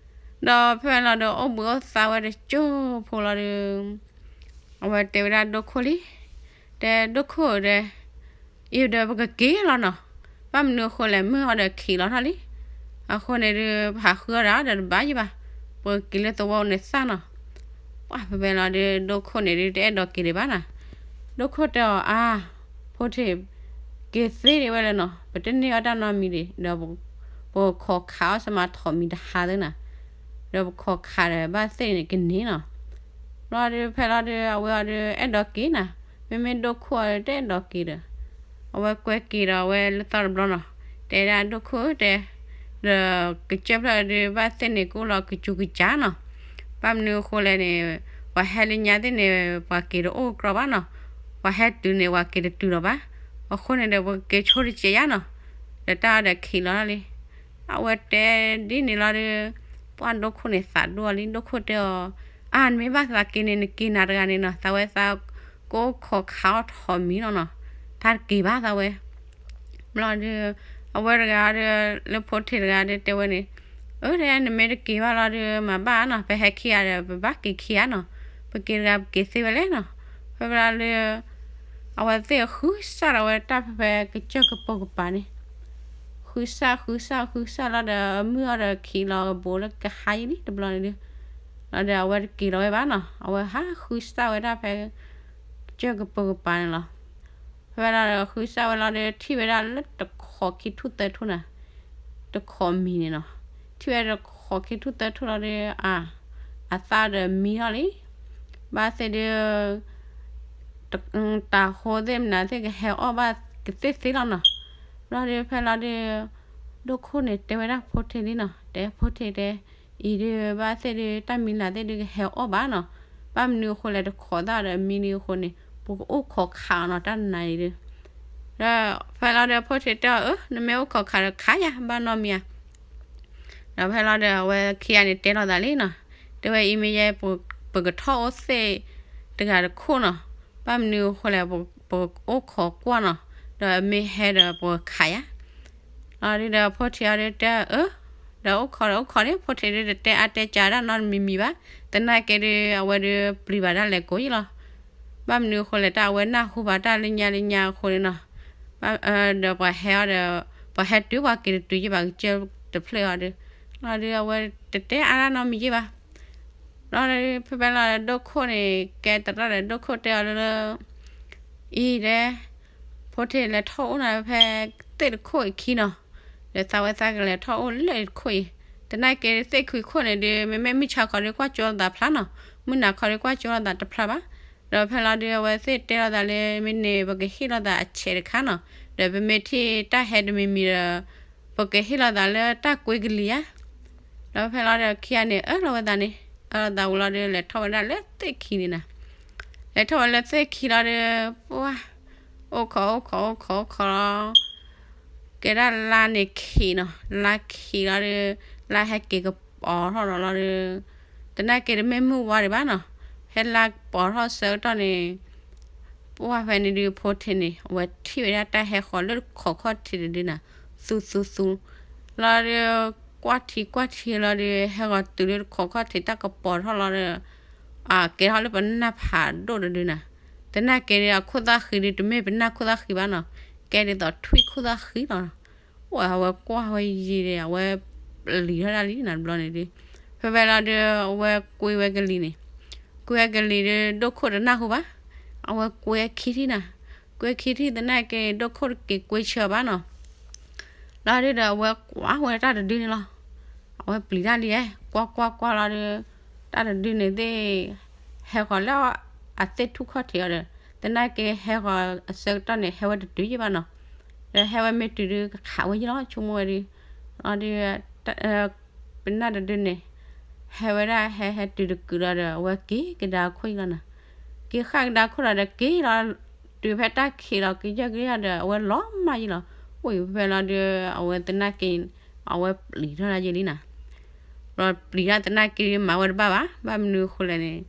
ဒီးဖဲလီၤဒီး အိၣ်ဘှံးအိၣ်သါဝဲတစိၢ်ဖိလီၤဒီး အဝဲတဲဝဲဒၣ်ဒိၣ်ခိၣ်လံ, တဲဒိၣ်ခိၣ်ဒီး အံၤဒီးပကက့ၤလီၤနီၤ, ဘၣ်မနုၤအဃိလဲၣ် မုၢ်အီၤဒီးခံးလီၤထီၣ်လံ. အဃိန့ၣ်ဒီး ပဟးဃုအီၣ်ဒၣ်ဒီးတဘၣ်ယံၤဘၣ်, ပကက့ၤလၢသဝီန့ၣ်သၣ်နီၤ. ပှၢ်ဖဲဖဲလီၤဒီး ဒိၣ်ခိၣ်န့ၣ်ဒုးတအဲၣ်ဒိးက့ၤဒံးဘၣ်နီၤ. ဒိၣ်ခိၣ်တဲအီၤ အါ ဖိထံး က့ၤသ့ဒံးဝဲလဲၣ်နီၤ, ပတန့ၢ်အီၣ်တၢ်နီတမံၤဒံး ဒီး ပခိးခးအီၣ်စမးထိးမံၤတဟါသ့နီၤ, ဒီးပခိးခးဒီးဘၣ်သ့ၣ်န့ၣ်ကန့ၢ်နီၤ. လီၤဒီးဖဲလီၤဒီး အဝဲအီၤဒီးအဲၣ်ဒိးက့ၤနီၤ, မ့မ့ၢ်ဒိၣ်ခိၣ်အီၤဒီးတအဲၣ်ဒိးက့ၤဒီး အဝဲကွဲက့ၤဒီးအဝဲလၢသီတဘျီနီၤ, တဲဒၣ်ဒိၣ်ခိၣ်တဲ ဒီးကစၢၢ်ဖျၢၣ်ဒီးဘၣ်သ့ၣ်န့ၣ်ကအိၣ်လီၤကစူၤကစၢ်နီၤ. ဘၣ်မနုၤအဃိလဲၣ်န့ၣ် ပှၤဟဲလၢညါသ့ၣ်န့ၣ် ပှၤက့ၤတအိၣ်ကြီဘၣ်နီၤ, ပှၤဟဲတုၤန့ၣ် ပှၤက့ၤတတုၤလီၤဘၣ်. အဃိန့ၣ်ဒီး ပကက့ၤဆိတစဲးယါနီၤ, ဒီးတၢ်အီၤဒီးခံးလီၤလီၤလံ. အဝဲတဲဒ်န့ၣ်လီၤဒီး ပှၢ်ဒိၣ်ခိၣ်န့ၣ်သးဒိၣ်လံ, ဒိၣ်ခိၣ်တဲအီၤ အါ နမ့ၢ်ဘၣ်သးက့ၤန့ၣ် နက့ၤနၤတဂၤန့ၣ်နီၤ, သးဝဲသးကိးခိးခးအီၣ်ထိးမံၤနီၤနီၤ, တၢ်တက့ၤဘၣ်သးဝဲ ဘျီဒီး အဝဲတဂၤဒီး လၢဖိထံးတဂၤဒီးတဲဝဲန့ၣ်, အၢ တဲ နမ့ၢ်တက့ၤဘၣ်လီၤဒီး မၤဘၣ်နီၤ, ပဟဲခံဂၤဒီး ပဘၣ်က့ၤခံဂၤနီၤ, ပက့ၤတဂၤပက့ၤသ့ဝဲလဲၣ်နီၤ. ဖဲဖဲလီၤဒီး အဝဲသ့ၣ်ဃုစၢ်ဒီးဝဲတၢ်ဖဲဖဲကစၢၢ်ကပိာ်ကပၤန့ၣ်, ဃုစၢ်ဃုစၢ်ဃုစၢ်လီၤဒီး မုၢ်အီၤဒီးခံးလီၤကဘိးလၢကဟါယံၤလံတဘျီန့ၣ်ဒီး လီၤဒီးအဝဲတက့ၤလီၤဝဲဘၣ်နီၤ, အဝဲဟးဃုစၢ်ဝဲဒၣ်ဖဲ ကစၢၢ်ကပိာ်ကပၤန့ၣ်လီၤ. ဖဲဖဲလီၤဒီးဃုစၢ်ဝဲလီၤဒီး ထံၣ်ဝဲဒၣ်လၢတခိးခံထူၣ်သၢထူၣ်နီၤ, တခိးမံၤန့ၣ်နီၤ, ထံၣ်ဝဲတခိးခံထူၣ်သၢထူၣ်လီၤဒီး အ အသၣ်ဒီးမံထီၣ်လံ, ဘၣ်သ့ၣ်ဒီး တၢ်ဟိသ့ၣ်မနုၤသ့ၣ်ကဟဲအီၣ်ဘၣ်ကသ့ၣ်သ့လီၤနီၤ. ဘျီဒီးဖဲလီၤဒီး ဒိၣ်ခိၣ်န့ၣ်တဲဝဲဒၣ်ဖိထံးလံနီၤ, တဲဖိထံးတဲ အံၤဒီးဘၣ်သ့ၣ်ဒီးတၢ်မံၤလၤသ့ၣ်ဒီးကဟဲအီၣ်ဘၣ်နီၤ. ဘၣ်မနုၤအဃိလဲၣ် တခိးသၣ်ဒီးအမံန့ၣ်အဃိန့ၣ် ပကအိၣ်ခိးခးအီၤနီၤ တၢ်နးန့ၣ်ဒီး. ဒီးဖဲလီၤဒီးဖိထံးတဲအီၤ အၢ နမ့ၢ်အိၣ်ခိးခးဒီးခးယၤ ဘၣ်နီတမံၤဧါ. ဒီးဖဲလီၤဒီးအဝဲခံဂၤန့ၣ်တဲလိာ်သးလံနီၤ, တဲဝဲအံၤမ့ၢ်ယဲ ပကထီၣ်အိၣ်သ့ၣ်တဂၤတခိၣ်နီၤ, ဘၣ်မနုၤအဃိလဲၣ် ပကအိၣ်ခိးကွၢ်နီၤ, ဒီးမ့ၢ်ဟဲဒီးပကခးယၤ. လီၤဒုးဒီးဖိထံးအီၤဒုးတဲအၢ, ဒီးအိၣ်ခိးဒီးအိၣ်ခိးန့ၣ် ဖိထံးဒုးတတဲအါတဲကၢဒၣ်နီတမံၤမံၤဘၣ်, သနာ်က့ဒုး အဝဲဒုးပျံၤဘၣ်ဒၣ်လဲာ်ကိးယံၤလီၤ. ဘၣ်မနုၤအဃိလဲၣ် တၢ်အဝဲနၢ်ဟူဘၣ်တၢ်လၢညါလၢညါအဃိန့ၣ်နီၤ, ဒီးပှၤဟဲအီၤဒီး ပှၤဟဲတုၤပှၤက့ၤတတုၤယံၤဘၣ် ကစၢၢ်တဖျၢၣ်အီၤဒီး, လီၤဒုးအဝဲတတဲအါဒၣ်နီတမံၤယံၤဘၣ်. လီၤဒုးဖဲဖဲလီၤဒီးဒိၣ်ခိၣ်န့ၣ် ကဲတရၣ်ဒီးဒိၣ်ခိၣ်တဲအီၤလၢ အံၤဒဲး ဖိထံးလဲၤထီၣ်အိၣ်နၤဖဲသ့ၣ်တခိၣ်အခံနီၤ, ဒီးသးဝဲသးကလဲၤထီၣ်အိၣ်လၢတခိၣ်အံၤ, သနာ်က့သ့ၣ်ခံခိၣ်န့ၣ်ဒုး မ့မ့ၢ်မုၢ်ဆါခီဒုးကွၢ်ကၠိလိာ်သးဖျါနီၤ, မုၢ်နၤခီဒုးကွၢ်ကၠိလိာ်သးတဖျါဘၣ်. ဒီးဖဲလီၤဒုးအဝဲသ့ၣ်တဲလိာ်သးလၢမ့ၢ်န့ၣ် ပကဟ့ၣ်လိာ်သးအဆဲးတခါနီၤ, ဒီးပမ့ၢ်ထံၣ်တၢ်ဟဲတမံၤမံၤဒီး ပကဟ့ၣ်လိာ်သးလၢတၢ်ကွ့ကလံၤဧါ. ဒီးဖဲလီၤဒီးခံဂၤန့ၣ် အၢၣ်လီၤဝဲသးန့ၣ် အၢၣ်လီၤသးဝံၤလီၤဒုး လဲၤထီၣ်ဝဲဒၣ်လၢသ့ၣ်ခံန့ၣ်နီၤ, လဲၤထီၣ်ဝဲလၢသ့ၣ်ခံလီၤဒီး ပှၢ် အိၣ်ခိးအိၣ်ခိးအိၣ်ခိးအိၣ်ခိးလီၤ, ကဲဒၣ်လါန့ၣ်ခံးနီၤ, လါခံးလီၤဒီး လါဟဲက့ၤကပီၤထီၣ်လီၤလီၤဒီး, သနာ်က့တမ့ၢ်မုၢ်ဝါဒံးဘၣ်နီၤ, ဖဲလါကပီၤထီၣ်ဆၢကတီၢ်န့ၣ် ပှၢ်ဖဲန့ၣ်ဒုးဖိထံးန့ၣ် အဝဲထံၣ်ဝဲဒၣ်တၢ်ဟဲဃီၤလၢတခိးခီၣ်ထံးတဒုနီၤ, သူသူသူ လီၤဒီး ကွၢ်ထံကွၢ်ထံလီၤဒီး ဟဲဃီၤတုၤလၢတခိးခီၣ်ထံးတၢ်ကပီၤထီၣ်လီၤဒီး အကဲထီၣ်လၢပနၢ်ဖးဒိၣ်တဒုနီၤ, သနာ်က့ဒုးအခိၣ်သၣ်ဃံဒုး တမ့ၢ်ပနၢ်ခိၣ်သၣ်ဃံဘၣ်နီၤ, ကဲဒ်သိးထွံၣ်ခိၣ်သၣ်ဃံလီၤ. အိၣ်အဝဲကွၢ်ဝဲယံၤဒီး အဝဲပျံၤထီၣ်ဒၣ်လံနီၤ တဘျီန့ၣ်ဒုး, ဖဲဖဲလီၤဒီး အဝဲကွ့ဝဲကလံၤန့ၣ်, ကွ့ဝဲကလံၤဒီး ဒိၣ်ခိၣ်တနၢ်ဟူဘၣ်, အဝဲကွ့ခံထံၣ်နီၤ, ကွ့ခံထံၣ်သနာ်က့ ဒိၣ်ခိၣ်တက့ၤကွ့ဆၢဘၣ်နီၤ လီၤဒုးဒီးအဝဲကွၢ်ဝဲတၢ်တဒုန့ၣ်လီၤ, အဝဲပျံၤတၢ်လံဧါ, ကွၢ်ကွၢ်ကွၢ်လီၤဒီး တၢ်တဒုန့ၣ်သ့ၣ် ဟဲဃီၤလၢအသ့ၣ်ထူၣ်ခီၣ်ထံးအီၤဒီး သနာ်က့ဟဲဃီၤအဆၢကတီၢ်န့ၣ် ဟဲဝဲတတုၤယံၤဘၣ်နီၤ, ဒီးဟဲဝဲမ့ၢ်တုၤဒုးကခးဝဲယံၤလီၤ ဆိကမိၣ်ဝဲဒုး, လီၤဒုး ပနၢ်တဒုန့ၣ် ဟဲဝဲဒၣ်ဟဲဟဲတုၤတကုာ်လီၤဒီး အဝဲက့ၤကဒါခိၣ်ယံၤလီၤနီၤ, က့ၤဃၣ်ကဒါခိၣ်လီၤဒီးက့ၤလီၤ, တုၤဖဲတၢ်ခံးလီၤကယၢၢ်ကယၢၢ်ဒီး အဝဲလီၤမၢ်ယံၤလီၤ, အိၣ်အံၤဖဲလီၤဒီး အဝဲသနာ်က့ အဝဲပျံၤထီၣ်ဒၣ်ယံၤလံနီၤ လီၤပျံၤတၢ်သနာ်က့မၤဝဲတဘၣ်ဘၣ်, ဘၣ်မနုၤအဃိလဲၣ်န့ၣ်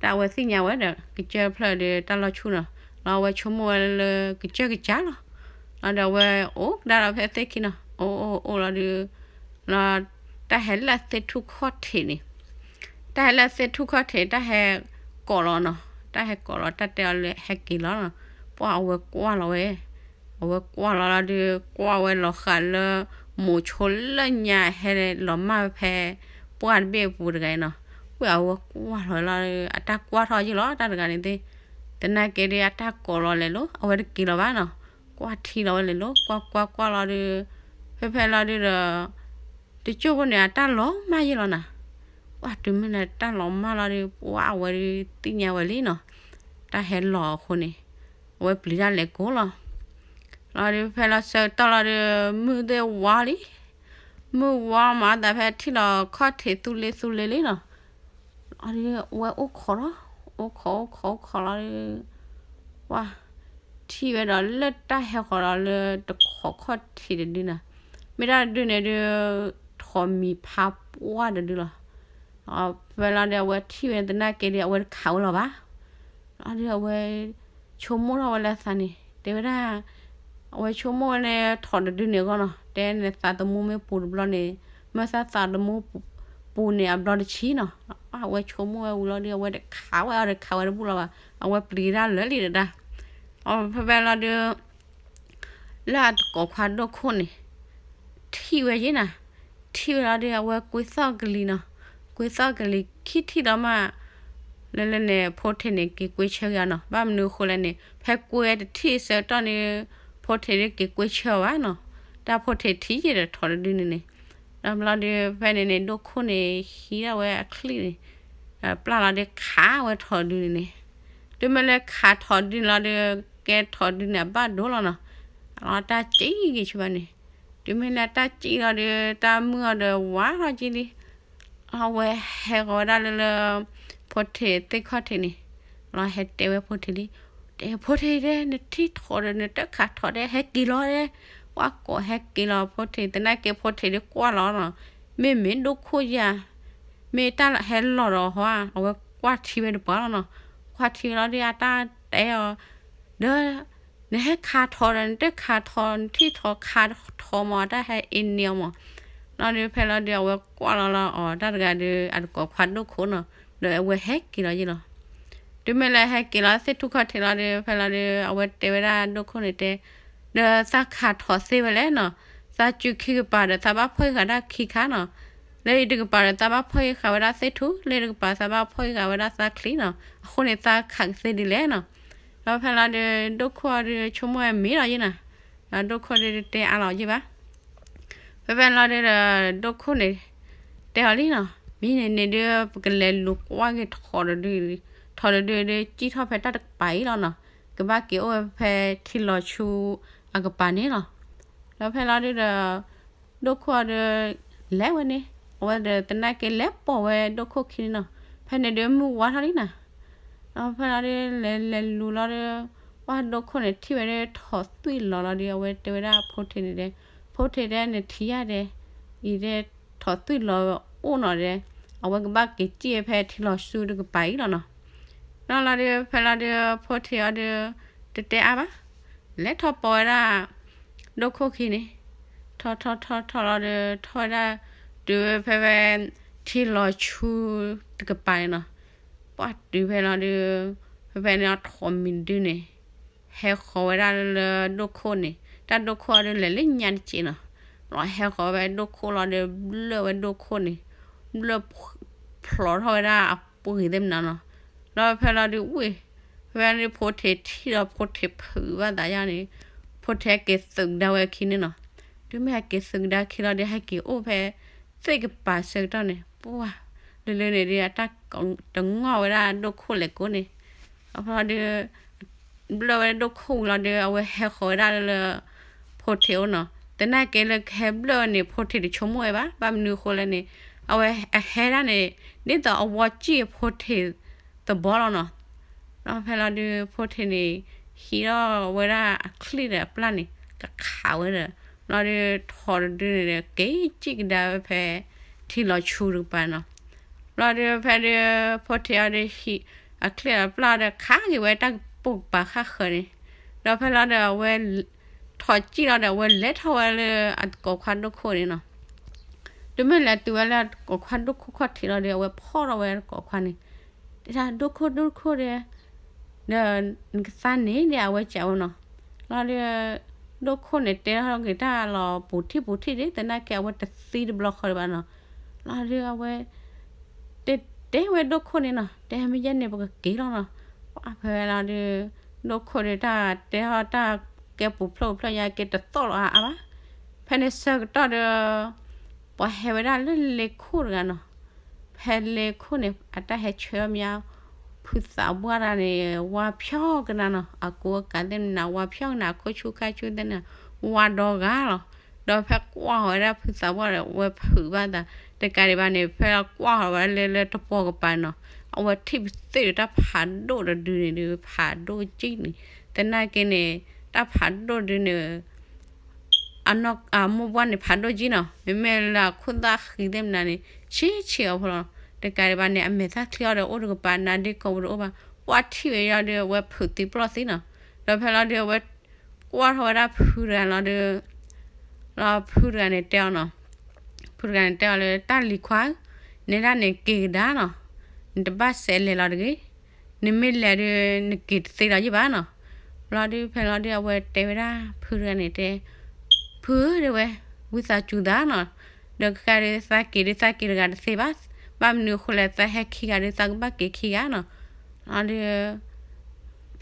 တၢ်အဝဲသ့ၣ်ညါဝဲဒီး ကစၢၢ်ဖျၢၣ်ဒီးတၢ်လီၤဆူၣ်နီၤ, လီၤအဝဲဆိကမိၣ်ဝဲလၢကစၢၢ်ကစၢ်လီၤ, လီၤဒီးအဝဲအိၣ်ကဒါလီၤဖဲသ့ၣ်ခံနီၤ, အိၣ်အိၣ်အိၣ်လီၤဒီး လီၤ တၢ်ဟဲလၢသ့ၣ်ထူၣ်ခီၣ်ထံးန့ၣ်, တၢ်ဟဲလၢသ့ၣ်ထူၣ်ခီၣ်ထံး တၢ်ဟဲကိးလီၤနီၤ, တၢ်ဟဲကိးလီၤ တၢ်တဲအီၤလၢဟဲက့ၤလီၤနီၤ, ပှၢ်အဝဲကွၢ်လီၤဝဲ အဝဲကွၢ်လီၤလီၤဒီး ကွၢ်ဝဲလီၤဃာ်လၢ မိၤဆိလၢညါဟဲလီၤမၢ်ဖဲ ပှၢ်တဘ့ၣ်အပူၤတဂၤအံၤနီၤ, ဝံၤအဝဲကွၢ်လီၤလီၤဒီး အတၢ်ကွၢ်ထီၣ်ယံၤလီၤ တၢ်တဂၤန့ၣ်သ့ၣ်, သနာ်က့ဒီးအတၢ်ကိးလီၤလဲၣ်လီၤ အဝဲတက့ၤလီၤဘၣ်နီၤ, ကွၢ်ထံလီၤဝဲလဲၣ်လီၤ ကွၢ်ကွၢ်ကွၢ်လီၤဒီး ဖဲဖဲလီၤဒုးဒီး တကၠိၢ်ဖိန့ၣ် အတၢ်လီၤမၢ်ယံၤလီၤနီၤ, ပှၢ်တုၤမ့ၢ်လၢတၢ်လီၤမၢ်လီၤဒီး ပှၢ်အဝဲဒုးသ့ၣ်ညါဝဲလံနီၤ, တၢ်ဟဲလီၤအဃိန့ၣ် အဝဲပျံၤတၢ်လဲၤကိးလီၤ, လီၤဒီးဖဲလီၤဆၢကတီၢ်လီၤဒီး မုၢ်သ့ၣ်ဝါလံ, မုၢ်ဝါမၤသးဖဲထံၣ်လီၤခီၣ်ထံးသူလ့သူလ့လံနီၤ, လီၤဒီးအဝဲအိၣ်ခိးလီၤ, အိၣ်ခိးအိၣ်ခိးအိၣ်ခိးလီၤဒီး ပှၢ် ထံၣ်ဝဲဒီးလၢတၢ်ဟဲဃီၤဒီးလၢတခိးခီၣ်ထံးတဒုနီၤ, မ့ၢ်တၢ်တဒုန့ၣ်ဒုး ထိးမံၤဖးပှၢ်တဒုလီၤ, ဖဲလီၤဒီးအဝဲထံၣ်ဝဲသနာ်က့ဒီး အဝဲတခးဝဲလီၤဘၣ်, လီၤဒီးအဝဲ ဆိကမိၣ်ထီၣ်ဝဲလၢသးန့ၣ် တဲဝဲဒၣ် အဝဲဆိကမိၣ်ဝဲလၢထိးတဒုန့ၣ်အဂီၢ်နီၤ, တဲန့ၣ်သးသမူမ့ၢ်ပူၤတဘျီန့ၣ် မ့ၢ်သးသးသမူပူၤန့ၣ်အဘျီတဆံနီၤ, အဝဲဆိကမိၣ်ဝဲဝံၤလီၤဒီး အဝဲတခးဝဲအီၤတခးဝဲတဘူၣ်လီၤဘၣ်, အဝဲပျံၤတၢ်လၢာ်လံတဒၣ်, အဖဲဖဲလီၤဒီး လၢအတကိးခွါဒိၣ်ခိၣ်န့ၣ် ထံၣ်ဝဲယ့ၣ်နၤ, ထံၣ်ဝဲလီၤဒီး အဝဲကွ့သီၣ်ကလံၤနီၤ, ကွ့သီၣ်ကလံၤခံထံၣ်လီၤမး, လၢလၢန့ၣ် ဖိထံးန့ၣ် က့ၤကွ့ဆၢက့ၤအီၤနီၤ, ဘၣ်မနုၤအဃိလဲၣ်န့ၣ် ဖဲကွ့တထံၣ်ဆၢကတီၢ်န့ၣ် ဖိထံးဒုးက့ၤကွ့ဆၢအီၤဘၣ်နီၤ, တၢ်ဖိထံးထံၣ်ယ့ၣ်ဒီးထိးတဒုန့ၣ်န့ၣ်, ဒီးဘျီဒီး ဖဲန့ၣ်န့ၣ် ဒိၣ်ခိၣ်န့ၣ် ဟံးထီၣ်ဝဲအချံၣ်န့ၣ် ပျၢ်လီၤဒီးခးဝဲထိးတဒုန့ၣ်န့ၣ်, တုၤမ့ၢ်လၢခးထိးတဒုန့ၣ်လီၤဒီး ကဲထိးတဒုန့ၣ် အဘၣ်ဒိလီၤနီၤ, အတၢ်စံၣ်ဂ့ၤဆူဘၣ်န့ၣ်, တုၤမ့ၢ်လၢတၢ်စံၣ်လီၤဒီး တၢ်မုၢ်အီၤဒီးဝါထီၣ်က့ၤလံ, အဝဲဟဲဃီၤဝဲဒၣ်လၢလၢ ဖိထံးသ့ၣ်ခီၣ်ထံးန့ၣ်, လီၤဟဲတဲဝဲဖိထံးလံ, တဲဖိထံးဒဲး နထံၣ်ထီၣ်ဒီး နတၢ်ခးထီၣ်ဒဲး ဟဲက့ၤလီၤဒဲး, ပှၤကိးဟဲက့ၤလီၤ ဖိထံး သနာ်က့ဖိထံးဒုးကွၢ်လီၤနီၤ, မ့မ့ၢ်ဒိၣ်ခိၣ်ယၤ မ့ၢ်တၢ်ဟဲလီၤဒီးဟီဧါ, အဝဲကွၢ်ထံဝဲတပှၢ်လီၤနီၤ, ကွၢ်ထံဝဲလီၤဒီး အတၢ်တဲအီၤ, ဒီး နဟဲခးထီၣ်ဒီး နတၢ်ခးထီၣ် နထံၣ်ထီၣ်ခးထီၣ်မး တၢ်ဟဲအ့န့ၢ်အီၤမး, လီၤဒီးဖဲလီၤဒီး အဝဲကွၢ်လီၤလီၤအီၤ တၢ်တဂၤဒီး အတကိးခွါဒိၣ်ခိၣ်နီၤ, ဒီးအဝဲဟဲက့ၤလီၤယ့ၣ်လီၤ. တုၤမ့ၢ်လၢဟဲက့ၤလီၤသ့ၣ်ထူၣ်ခီၣ်ထံးလီၤဒီး ဖဲလီၤဒီး အဝဲတဲဝဲဒၣ်ဒိၣ်ခိၣ်န့ၣ်တဲ, ဒီးသးခးထီၣ်သ့ဝဲလဲၣ်နီၤ, သးစုခံကပၤဒီး သးဘၣ်ဖီၣ်ဃာ်တၢ်ခံခါနီၤ, လၢအံၤတကပၤဒီး သးဘၣ်ဖီၣ်ဃာ်ဝဲဒၣ်သ့ၣ်ထူၣ်, လၢတကပၤသးဘၣ်ဖီၣ်ဃာ်ဝဲဒၣ်သးချံနီၤ, အဃိန့ၣ်သးခးကသ့ဒ်လဲၣ်နီၤ. ဒီးဖဲလီၤဒီး ဒိၣ်ခိၣ်အီၤဒီး ဆိကမိၣ်ဝဲမ့ၢ်လီၤယ့ၣ်နီၤ, ဒီးဒိၣ်ခိၣ်ဒီးတတဲအါလီၤယ့ၣ်ဘၣ်. ဖဲဖဲလီၤဒီး ဒိၣ်ခိၣ်န့ၣ် တဲအီၤလံနီၤ, မ့ၢ်န့ၣ်န့ၣ်ဒီး ပကလဲၤလူၤကွၢ်က့ၤထီၣ်တဒု, ထီၣ်တဒုဒီး စံၣ်ထီၣ်ဖဲတၢ်တကပၤအံၤလီၤနီၤ, ကဘၣ်က့ၤအိၣ်ဝဲဖဲထံလီၤဆူအကပၤန့ၣ်လီၤ. ဒီးဖဲလီၤဒီး ဒိၣ်ခိၣ်အီၤဒီး လဲၤဝဲန့ၣ်, အဝဲဒီးသနာ်က့လဲၤပိာ်ဝဲဒိၣ်ခိၣ်ခံန့ၣ်နီၤ, ဖဲန့ၣ်ဒီးမုၢ်ဝါထီၣ်လံနီၤ. ဒီးဖဲလီၤဒီး လဲၤလဲၤလူၤလီၤဒီး ပှၢ်ဒိၣ်ခိၣ်န့ၣ်ထံၣ်ဝဲဒီးထီၣ်သွံၣ်လီၤလီၤဒီး အဝဲတဲဝဲဒၣ်ဖိထံးန့ၣ်ဒီး, ဖိထံးဒဲး နထံၣ်ယၤဒဲး, အံၤဒဲးထီၣ်သွံၣ်လီၤအိၣ်နီၤဒဲး, အဝဲကဘၣ်က့ၤစံၣ်ဝဲဖဲထံလီၤဆူတကပၤအံၤလီၤနီၤ. ဒီးလီၤဒီး ဖဲလီၤဒီး ဖိထံးအီၤဒီး တတဲအါဘၣ်, လဲၤထီၣ်ပိာ်ဝဲဒၣ် ဒိၣ်ခိၣ်ခံန့ၣ်, ထီၣ်ထီၣ်ထီၣ်ထီၣ်လီၤဒီး ထီၣ်ဝဲဒၣ် တုၤဝဲဖဲဖဲ ထံလီၤဆူတကပၤန့ၣ်နီၤ, ပှၢ်တုၤဖဲလီၤဒီး ဖဲဖဲန့ၣ်အထီၣ်မံၤဒုန့ၣ် ဟဲဃီၤဝဲဒၣ်လၢဒိၣ်ခိၣ်န့ၣ်, တၢ်ဒိၣ်ခိၣ်အီၤဒီးလဲၤလၢညါတစဲးနီၤ, လီၤဟဲဃီၤဝဲဒိၣ်ခိၣ်လီၤဒီး ဘျၢၣ်ဝဲဒိၣ်ခိၣ်န့ၣ်, ဘျၢၣ် ဖျိးထီၣ်ဝဲဒၣ်အပှ့ၤသ့ၣ်မနုၤနီၤ. ဒီးဖဲလီၤဒီးဝ့ၢ်, ဖဲဖဲန့ၣ်ဖိထံးထံၣ်ဒီးဖိထံးဖုးဘၣ်သးယါန့ၣ်, ဖိထံးဟဲက့ၤသုးကဒါဝဲခံန့ၣ်နီၤ. တုၤမ့ၢ်ဟဲက့ၤသုးကဒါခံလီၤဒီး ဟဲက့ၤအိၣ်ဖဲသ့ၣ်ကပၤဆၢကတီၢ်န့ၣ်, ပှၢ် လၢလၢန့ၣ်ဒီး အတၢ်တငီၢ်ဝဲဒၣ်ဒိၣ်ခိၣ်လဲၤကိးန့ၣ်, ဒီးဖဲလီၤဒီး ဘျၢၣ်ဝဲဒိၣ်ခိၣ်ဝံၤလီၤဒီး အဝဲဟဲဃီၤဝဲဒၣ်လၢ ဖိထံးအိၣ်နီၤ. သနာ်က့လၢကဟဲဘျၢၣ်ဝဲန့ၣ် ဖိထံးတဆိကမိၣ်ဝဲဘၣ်, ဘၣ်မနုၤအဃိလဲၣ်န့ၣ်, အဝဲအဟဲဒၣ်န့ၣ် ဒ်သိးအဝီစံၣ်ဖိထံးသဘီလီၤနီၤ. ဒီးဖဲလီၤဒီး ဖိထံးန့ၣ် ဟံးထီၣ်ဝဲဒၣ်အချံၣ်ဒီးအပျၢ်န့ၣ် ကခးဝဲဒီး, လီၤဒီး ထီၣ်တဒုန့ၣ်ဒီး က့ၤစံၣ်ကဒါဝဲဖဲ ထံလီၤဆူတကပၤနီၤ. လီၤဒီးဖဲဒီး ဖိထံးအီၤဒီးဟံးအချံၣ်အပျၢ်ဒီး ခးက့ၤဝဲတၢ်ပိာ်ကပၤဃၣ်ဃၢၤန့ၣ်, ဒီးဖဲလီၤဒီးအဝဲ ထီၣ်စံၣ်လီၤဒီး အဝဲလဲၤထီၣ်ဝဲလၢအတကိးခွါဒိၣ်ခိၣ်န့ၣ်နီၤ. တုၤမ့ၢ်လဲၤတုၤဝဲလၢအတကိးခွါဒိၣ်ခိၣ်ခီၣ်ထံးလီၤဒီး အဝဲဖီၣ်ထီၣ်ဝဲတကိးခွါန့ၣ်, တဲဒၣ် ဒိၣ်ခိၣ် ဒိၣ်ခိၣ်ဒီး ဒီးနကသါန့ၣ်ဒီး အဝဲစံးဝဲနီၤ. လီၤဒီး ဒိၣ်ခိၣ်န့ၣ်တဲထီၣ်က့ၤတၢ်လီၤပူၤထံၣ်ပူၤထံၣ်ဒီး သနာ်က့အဝဲတသံတဘျီဃီဒံးဘၣ်နီၤ. လီၤဒီးအဝဲ တဲ တဲဝဲဒိၣ်ခိၣ်န့ၣ်နီၤ, တဲမ့ၢ်ယဲန့ၣ် ပကက့ၤလီၤနီၤ. ပှၢ်ဖဲလီၤဒီး ဒိၣ်ခိၣ်ဒီးတၢ်တဲထီၣ်တၢ်ကဲပူၤဖျိးဖျိးညါက့ၤတသီၣ်လီၤအါအါဘၣ်. ဖဲန့ၣ်ဆၢကတီၢ်ဒီး ပှၤဟဲဝဲဒၣ်လၢလ့ခိၣ်တဂၤနီၤ. ဖဲလ့ခိၣ်န့ၣ် အတၢ်ဟဲဆှၢမး ဖုသးပှၢ်တဂၤန့ၣ် ဝါဖျီၣ်ကနၤနီၤ, အကူအကၤသ့ၣ်မနၤ ဝါဖျီၣ်ကနၤ အခိၣ်ဆူၣ်ခါဆူၣ်သ့ၣ်န့ၣ် ဝါဒီဂၤလီၤ. ဒီးဖဲကွၢ်ဃီၤဝဲဒၣ်ဖုသးပှၢ်ဒီး အဝဲဖုးဘၣ်သး တကးဒံးဘၣ်န့ၣ် ဖဲလီၤကွၢ်ဃီၤဝဲဒၣ်လၢလၢတပီၤကပၤနီၤ, အဝဲထံၣ်ပသ့ၣ်ဒီးတၢ်ဖးဒိၣ်တဒုန့ၣ်ဒီး ဖးဒိၣ်ကံၣ်န့ၣ်, သနာ်က့န့ၣ် တၢ်ဖးဒိၣ်ဒုန့ၣ် အနီၢ်အမိၢ်ပှၢ်န့ၣ် ဖးဒိၣ်ကံၣ်နီၤ, မ့မ့ၢ်လၢအခိၣ်သၣ်ဃံသ့ၣ်မနၤန့ၣ် ဆံးဆံးအီၤဖိလီၤ. တကးဒံးဘၣ်န့ၣ် အမဲာ်သၣ်ချံအီၤဒီးအိၣ်တကပၤ နါဒ့ကီးပူၤဒီးအိၣ်ဘၣ်, ပှၢ်ထံၣ်ဝဲယီၤဒီး အဝဲဖုးသံပျီၢ်သံနီၤ. ဒီးဖဲလီၤဒီး အဝဲကွၢ်ထီၣ်ဝဲဒၣ်ဖုတဂၤလီၤဒီး လီၤဖုတဂၤန့ၣ်တဲအီၤနီၤ, ဖုတဂၤန့ၣ်တဲအီၤလၢ တၢ်လံၤခွါဧၢ, နဲဒၣ်န့ၣ်က့ၤကဒါနီၤ, နတဘၣ်စဲးလဲၤလီၤတဂ့ၤ, နမ့ၢ်လဲၤဒီး နက့ၤတသ့လီၤယံၣ်ဘၣ်နီၤ. လီၤဒုးဖဲလီၤဒုး အဝဲတဲဝဲဒၣ်ဖုတဂၤန့ၣ်တဲ, ဖုဧၢ တဲဝဲ, ဝံသးစူၤသးနီၤ, ဒီးကဃါဒီးသးက့ၤဒီး သးက့ၤတဂၤတသ့ဘၣ်, ဘၣ်မနုၤအဃိလဲၣ် သးဟဲခံဂၤဒီး သးကဘၣ်က့ၤခံဂၤနီၤ. လီၤဒုး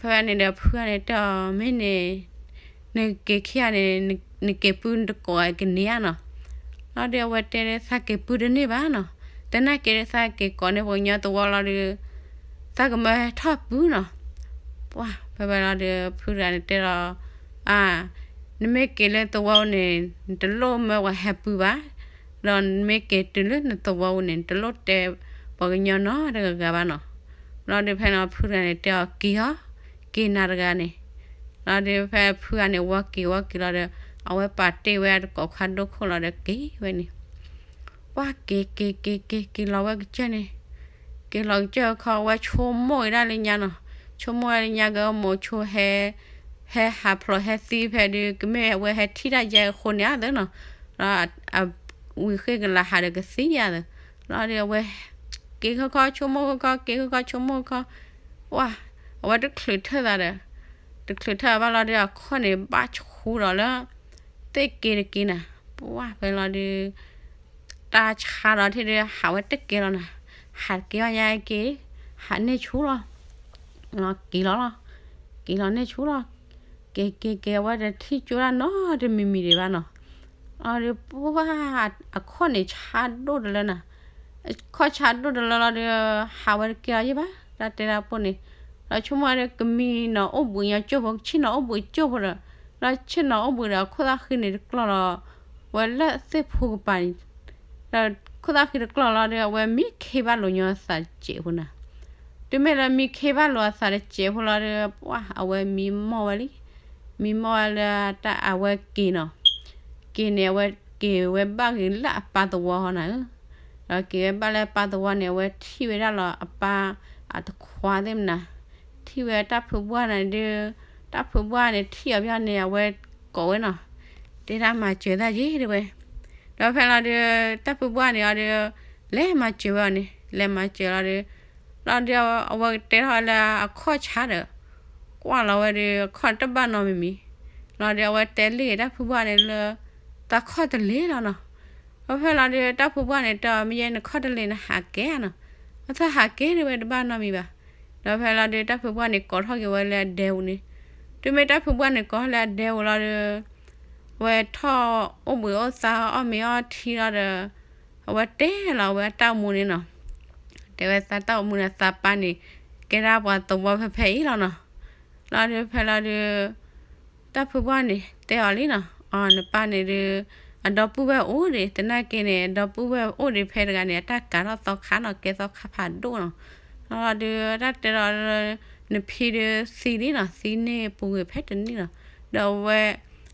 ဖဲန့ၣ်ဒီးဖုဂၤန့ၣ်တဲအီၤ မ့ၢ်န့ၣ် နက့ၤခံဂၤန့ၣ် နက့ၤပုၢ်နတကိးကန့ၢ်ဧါနီၤ. လီၤဒုးအဝဲတဲဒီး သးက့ၤပုၢ်တန့ၢ်ဘၣ်နီၤ, သနာ်က့ဒီးသးက့ၤကိးန့ၢ်ပှၤကညီသဝီလီၤဒီး သးကမၢဟဲထီၣ်ပုၢ်နီၤ. ပှၢ် ဖဲဖဲလီၤဒီး ဖုတဂၤန့ၣ်တဲလီၤ, အါ နမ့ၢ်က့ၤလၢသဝီန့ၣ် နတလိၣ်မၢပှၤဟဲပုၢ်ဘၣ်, ဒီးနမ့ၢ်က့ၤတုၤလၢနသဝီပူၤန့ၣ် နတလိၣ်တဲပှၤကညီနီတဂၤဂၤဘၣ်နီၤ. လီၤဒီးဖဲန့ၣ်ဖုတဂၤန့ၣ်တဲအီၤက့ၤအီၤ, က့ၤနၤတဂၤန့ၣ်, လီၤဒီးဖဲဖုဂၤန့ၣ်ဝီက့ၤဝီက့ၤလီၤဒီး အဝဲပာ်တ့ၢ်ဝဲအတကိးခွါဒိၣ်ခိၣ်လီၤဒီးက့ၤဝဲန့ၣ် ပှၤက့ၤက့ၤက့ၤက့ၤက့ၤလီၤဝဲကစၢၢ်န့ၣ်, က့ၤလီၤကစၢၢ်ခီ အဝဲဆိကမိၣ်ဝဲဒၣ်လၢညါနီၤ, ဆိကမိၣ်ဝဲလၢညါကမိၤဆိဟဲ ဟဲဟးဖျိးဟဲသံဖဲဒုး ကမ့ၢ်အဝဲဟဲထံၣ်တၢ်ယဲအဃိန့ၣ်အသးနီၤ, ဒီးအဝံၤဃ့ကလၤဟးဒီးကသံယၤသး, လီၤဒီးအဝဲ က့ၤခီခီဆိကမိၣ်ခီခီ က့ၤခီခီဆိကမိၣ်ခီ, ပှၤ အဝဲတချုးထၢၣ်သးဒီး တချုးထၢၣ်ဘၣ်လီၤဒီးအခီၣ်န့ၣ်ဘၣ်ဆူဒီးလၢ သ့ၣ်က့ၤတက့ၤနၤ, ပှၤဖဲလီၤဒီး တၢ်ဆါဒီးထံၣ်ဒီးဟးဝဲတကဲလီၤနၤ, ဟးတကဲဘၣ်ညါက့ၤ ဟးန့ၢ်ဆူလီၤ, က့ၤလီၤလီၤ, က့ၤလီၤန့ၢ်ဆူလီၤ, က့ၤက့ၤက့ၤအဝဲတထံၣ်ကၠိဒၣ်နီတမံၤမံၤဒံးဘၣ်နီၤ, လီၤဒီးပှၤ အခီၣ်န့ၣ်ဆါဒိၣ်တလၢနၤ, အခီၣ်ဆါဒိၣ်တလၢလီၤဒီး ဟးဝဲတကဲလီၤယဲၢ်ဘၣ် တၢ်တဲဒၣ်ပိၢ်န့ၣ်, ဒီးဆိကမိၣ်ဝဲဒီးကမံနီၤအိၣ်ဘှံးညီကၠိဖိ ဆ့ၣ်နီၤအိၣ်ဘှံးကၠိဖိဒီး, ဒီးဆ့ၣ်နီၤအိၣ်ဘှံးဒီးအခိၣ်သၣ်ဃံန့ၣ်တကျီၢ်လီၤ, ဝဲလၢသ့ၣ်ဖိကပၤန့ၣ် ဒီးခိၣ်သၣ်ဃံတကျီၢ်လီၤဒီး အဝဲမံခ့ဘၣ်လိာ်ညီအသးတစဲးဖိနၤ, တုၤမ့ၢ်လၢမံခ့ဘၣ်လိာ်အသးတစဲးဖိလီၤဒီး ပှၤအဝဲမံမီၢ်ဝဲလံ, မံမီၢ်ဝဲလၢတၢ်အဝဲက့ၤနီၤ, က့ၤန့ၣ် အဝဲက့ၤဝဲဘၣ်ဂ့ၤလၢအပၢ်သဝီဟီနၤဧၢ, ဒီးက့ၤဝဲဘၣ်လၢအပၢ်သဝီန့ၣ် အဝဲထံၣ်ဝဲဒၣ်လီၤအပၢ်အတခွါသ့ၣ်မနၤ, ထံၣ်ဝဲတၢ်ဖုဘှၢ်န့ၣ်ဒီး, တၢ်ဖုဘှၢ်န့ၣ်ထံၣ်အီၤဘၣ်န့ၣ် အဝဲကိးဝဲနီၤ, တဲဒၣ်မၤစၢၤတၢ်ယဲၢ်တဲဝဲ, ဒီးဖဲလီၤဒီး တၢ်ဖုဘှၢ်န့ၣ်အီၤဒီး လဲၤမၤစၢၤဝဲအီၤန့ၣ် လဲၤမၤစၢၤလီၤဒီး, လီၤဒီးအဝဲကတဲထီၣ်လၢအခီၣ်ဆါဒီး ကွၢ်လီၤဝဲဒီး အခီၣ်တဘၣ်နီတမံၤမံၤ, လီၤဒီးအဝဲတဲလံတၢ်ဖုဘှၢ်န့ၣ်လၢ သးခီၣ်တလ့ၤလီၤနီၤ, ဒီးဖဲလီၤဒီးတၢ်ဖုဘှၢ်န့ၣ်တဲအီၤ မ့ၢ်ယဲနခီၣ်တလ့ၤနဟးကဲဧါနီၤ, အသးဟးကဲတဲဝဲ တဘၣ်နီတမံၤဘၣ်, ဒီးဖဲလီၤဒီးတၢ်ဖုဘှၢ်န့ၣ်ကိးထီၣ်က့ၤဝဲလၢအဒဲပူၤန့ၣ်, တုၤမ့ၢ်တၢ်ဖုဘှၢ်န့ၣ်ကိးထီၣ်လၢအဒဲပူၤလီၤဒီး အဝဲထီၣ်အိၣ်ဘှံးအိၣ်သါအီၣ်မ့ၤအီထံလီၤဒီး အဝဲတဲလီၤဝဲအတၢ်အိၣ်မူန့ၣ်နီၤ, တဲဝဲသးတၢ်အိၣ်မူန့ၣ် သးပၢ်န့ၣ် ကဲဒၣ်ပှၤသဝီဖဲဖဲအံၤလီၤနီၤ, လီၤဒီးဖဲလီၤဒီး တၢ်ဖုဘှၢ်န့ၣ်တဲအီၤလံနီၤ, အီၤနပၢ်န့ၣ်ဒီး အဒီပုၢ်ဝဲၢ်အိၣ်ဒံး သနာ်က့န့ၣ် အဒီပုၢ်ဝဲၢ်အိၣ်ဒံးဖဲတဂၤန့ၣ် အတၢ်ကးထီၣ်သီခါနီၤ ကဲသီခါဖးဒိၣ်နီၤ, လီၤဒီးတၢ်တဲလီၤလၢ နဖံဒီးသံလံနီၤ သံန့ၢ်ပူၤဂ့ၤဖဲတနံၣ်လီၤ, ဒီးအဝဲ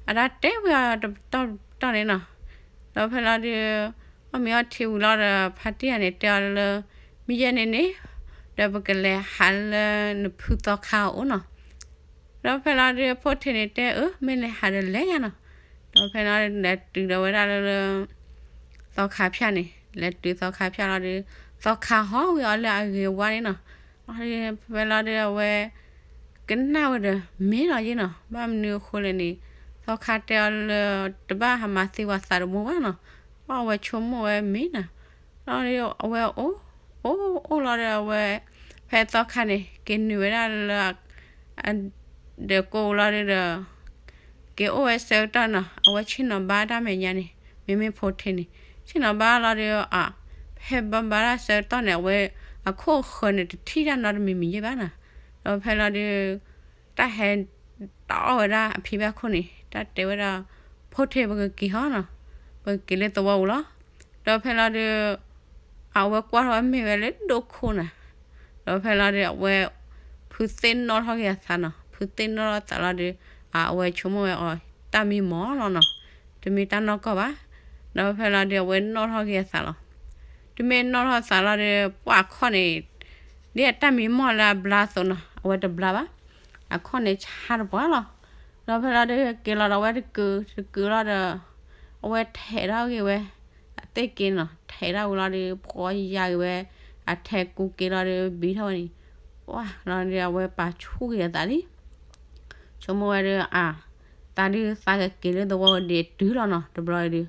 အတၢ်တဲဝဲအီၤတတီၢ်တတီၢ်န့ၣ်နီၤ, ဒီးဖဲလီၤဒီး အီၣ်မ့ၤအီထံဝံၤလီၤဒီး ဖါတံၢ်ယၤန့ၣ်တဲအီၤလၢ မ့ၢ်ယဲန့ၣ်န့ၣ် ဒီးပကလဲၤဟးလၢနဖုသီခါအအိၣ်နီၤ, ဒီးဖဲလီၤဒီး ဖိထံးန့ၣ်တဲအၢ မ့ၢ်လဲၤဟးဒီးလဲၤယၤနီၤ, ဒီးဖဲလီၤလဲၤတုၤဒီးဝဲဒၣ်လၢ သီခါဖၠၣ်န့ၣ် လဲၤတုၤသီခါဖၠၣ်လီၤဒီး သီခါဟီၣ်ဝံၤအီၤလၢအဂ့ၤဝါန့ၣ်နီၤ, ဖဲလီၤဒီးအဝဲ ကနၣ်ဝဲဒီးမ့ၢ်လီၤယ့ၢ်နီၤ, ဘၣ်မနုၤအဃိလဲၣ်န့ၣ် သီခါတဲအီၤလၢ တဘၣ်ဟးမၤသံဝဲသးတမူဘၣ်နီၤ, ဘၣ်အဝဲဆိကမိၣ်ဝဲမ့ၢ်နီၤ, လီၤဒီးအဝဲအိၣ် အိၣ်အိၣ်လီၤဒီးအဝဲ ဖဲသီခါန့ၣ် က့ၤနုာ်ဝဲဒၣ်လၢ ဒီးကိးလီၤဒီး က့ၤအိၣ်ဝဲဆၢကတီၢ်နီၤ အဝဲဆ့ၣ်နီၤဘါတၢ်မဲာ်ညါန့ၣ် မ့မ့ၢ်ဖိထံးန့ၣ် ဆ့ၣ်နီၤဘါလီၤဒီး ဖဲဘါဘါတၢ်ဆၢကတီၢ်န့ၣ် အဝဲ အခိၣ်အဃၢၤန့ၣ် တထံၣ်တၢ်နီတမံၤယဲၢ်ဘၣ်နီၤ, ဒီးဖဲလီၤဒီး တၢ်ဟဲ တအီၣ်ဝဲဒၣ်အဖံဘၣ်ခိၣ်န့ၣ် တၢ်တဲဝဲဒၣ် ဖိထံး ပကက့ၤဟီနီၤ, ပကက့ၤလၢသဝီပူၤလီၤ, ဒီးဖဲလီၤဒီး အဝဲကွၢ်ထီၣ်ဝဲမ့ၢ်ဝဲလၢဒိၣ်ခိၣ်နၤ, ဒီးဖဲလီၤဒီးအဝဲ ဖုသ့ၣ်နီၣ်ထီၣ်က့ၤအသးနီၤ, ဖုသ့ၣ်နီၣ်ထီၣ်သးလီၤဒီး အဝဲဆိကမိၣ်ဝဲအီၤ တၢ်မံမီၢ်လီၤနီၤ, တမ့ၢ်တၢ်နီၢ်ကီၢ်ဘၣ်, ဒီးဖဲလီၤဒီးအဝဲနီၣ်ထီၣ်က့ၤအသးလီၤ, တမ့ၢ်နီၣ်ထီၣ်သးလီၤဒီး ပှၤအခီၣ်န့ၣ် ဒ်အတၢ်မံမီၢ်လၢအဘျါအသိးနီၤ အဝဲတဘျါဘၣ်, အခီၣ်န့ၣ်ဆါတပှၢ်လီၤ, ဒီးဖဲလီၤဒီးက့ၤလီၤဒီးအဝဲတကုာ်တကုာ်လီၤဒီး အဝဲထဲးထီၣ်က့ၤဝဲ အသ့ၣ်က့ၤနီၤ ထဲးထီၣ်ဝံၤလီၤဒီး ဖှီယၤက့ၤဝဲ အထဲးကူက့ၤလီၤဒီး ဘံထီၣ်ဝဲန့ၣ် ပှၤလီၤဒီးအဝဲပာ်ဆူၣ်က့ၤအသးလံ ဆိကမိၣ်ဝဲဒီး အါ သးဒုးသးကက့ၤလၢသဝီဒံးတုၤလီၤနီၤ တဘျီအံၤဒုး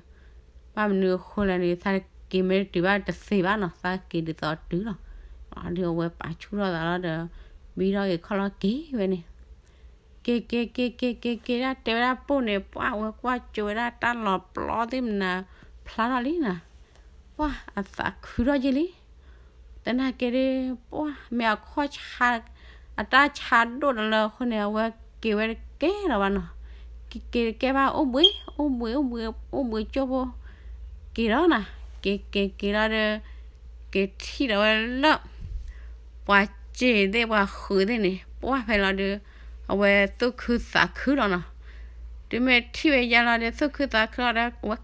ဘၣ်မနုၤအဃိလဲၣ်န့ၣ် သးက့ၤမ့ၢ်တတုၤဘၣ်တသ့ဘၣ်နီၤ သးက့ၤဒ်သိးတုၤလီၤ ဒီးအဝဲပာ်ဆူၣ်ထီၣ်သးလီၤဒီး ဘံထီၣ်က့ၤခီၣ်လီၤက့ၤဝဲန့ၣ် က့ၤက့ၤက့ၤက့ၤက့ၤက့ၤဒၣ်တဲဝဲဒၣ်ပိၢ်န့ၣ် ပှၤဝဲကွၢ်ကၠိဝဲဒၣ်တၢ်လီၤပျီသ့ၣ်မနၤ ဖျါထီၣ်လံနီၤ ပှၤအသးခုထီၣ်က့ၤလံ သနာ်က့ဒီး ပှၤမ့ၢ်အခီၣ်ဆါ အတၢ်ဆါဒိၣ်တလၢအဃိန့ၣ် အဝဲက့ၤဝဲတကဲလီၤဘၣ်နီၤ က့ၤက့ၤတကဲဘၣ် အိၣ်ဘှံး အိၣ်ဘှံး အိၣ်ဘှံး အိၣ်ဘှံးကၠိဖိ က့ၤဒီးနီၤ က့ၤက့ၤက့ၤလီၤဒီး က့ၤထံၣ်ဒီးဝဲလၢ ပှၤ ပှၤစ့ၣ်သ့ၣ်ပှၤဃုးသ့ၣ်န့ၣ် ပှၢ်ဖဲလီၤဒီး အဝဲသူၣ်ခုသးခုလီၤနီၤ. တုၤမ့ၢ်ထံၣ်ဝဲယါလီၤဒီး သူၣ်ခုသးခုလီၤဒီး အဝဲ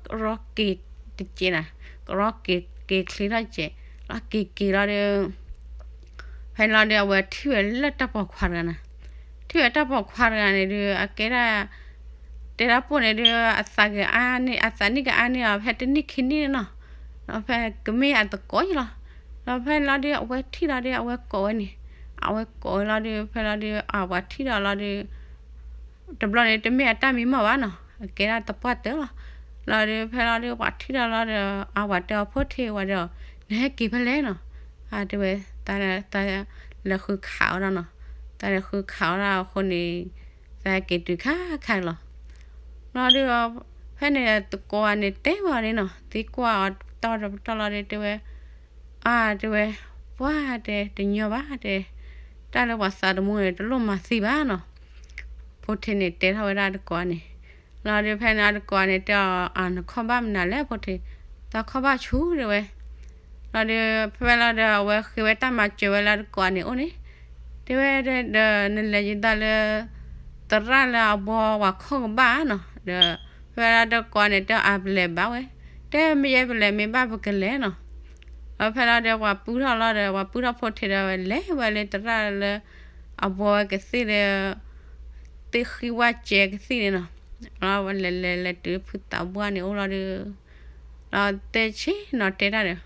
ကရီက့ၤတစဲးနီၤ, ကရီက့ၤက့ၤချ့ထီၣ်စဲး, လီၤက့ၤက့ၤလီၤဒီး ဖဲန့ၣ်လီၤဒီး အဝဲထံၣ်ဝဲလၢတၢ်ပိာ်ခွါတဂၤနီၤ. ထံၣ်ဝဲတၢ်ပိာ်ခွါတဂၤန့ၣ်ဒီး အကဲဒၣ် တဲတၢ်ပိာ်န့ၣ်ဒီး အသးကအါန့ၢ် အသးနံၣ်ကအါန့ၢ်အီၤ ဖဲတနံၣ်ခံနံၣ်န့ၣ်နီၤ, ဒီးဖဲကမ့ၢ်အသကိးယလီၤ. ဒီးဖဲန့ၣ်လီၤဒီး အဝဲထံၣ်လီၤဒီး အဝဲကိးဝဲန့ၣ်, အဝဲကိးဝဲလီၤဒီး ဖဲလီၤဒီး အဝဲထံၣ်ဒီးလီၤဒီး တဘျီန့ၣ် တမ့ၢ်အတၢ်မံမီၢ်ဘၣ်နီၤ, အကဲဒၣ်သပှၢ်တၢၢ်လီၤ. လီၤဒီး ဖဲလီၤဒီး ပှၤထံၣ်ဒီးလီၤဒီး အဝဲတဲအီၤ ဖိထံးဝဲဒီး နဟဲက့ၤဖဲလဲၣ်နီၤ. အတဲဝဲ သးလဲၤဃုခးဝဲဒၣ်နီၤ, သးလဲၤဃုခးဝဲဒၣ်အဃိန့ၣ် သးဟဲက့ၤတုၤခါခါလီၤ. လီၤဒီး ဖဲန့ၣ်သကိးဂၤန့ၣ်တဲဝဲအီၤန့ၣ်နီၤ, သံကွၢ်အီၤတပတီၢ်တပတီၢ်လီၤဒီး တဲဝဲ အါ တဲဝဲ ပှၢ်တဲ တညီဘၣ်တဲ, တၢ်လၢပှၤသးသမူန့ၣ် တလိၣ်မၤသံဘၣ်နီၤ. ဖိထံးန့ၣ်တဲထီၣ်ဝဲဒၣ်တကိးန့ၣ်, လီၤဒီးဖဲန့ၣ်အတကိးန့ၣ်တဲအီၤ အါ နခီၣ်ဘၣ်မနုၤလဲၣ်ဖိထံး, သးခီၣ်ဘၣ်ဆူၣ်တဲဝဲ. လီၤဒီး ဖဲလီၤဒီး အဝဲဃ့ဝဲတၢ်မၤစၢၤဝဲလၢတကိးန့ၣ်အိၣ်န့ၣ်, တဲဝဲဒီး နလဲၤယသးလၢ သရၣ်လၢအဘှီပှၤခီၣ်ကဘၣ်နီၤ, ဒီး ဖဲလီၤတကိးန့ၣ်တဲအါ ပလဲၤဘၣ်ဝဲ, တဲမ့ၢ်ယဲပလဲၤမ့ၢ်ဘၣ်ပကလဲၤနီၤ. ဒီးဖဲလီၤဒီး ပှၤပုၢ်ထီၣ်လီၤဒီး ပှၤပုၢ်ထီၣ်ဖိထံးဒီးဝဲလဲၤဝဲလၢသရၣ်လၢ အဘှီဝဲကသ့ၣ်ဒီး သ့ၣ်ဃံဝၣ်စဲကသ့ၣ်န့ၣ်နီၤ. လဲၤလဲၤလဲၤတုၤဖုသးပှၢ်န့ၣ်အိၣ်လီၤဒီး ဒီးတဲဆ့ၣ်နီၤတဲတၢ်ဒီး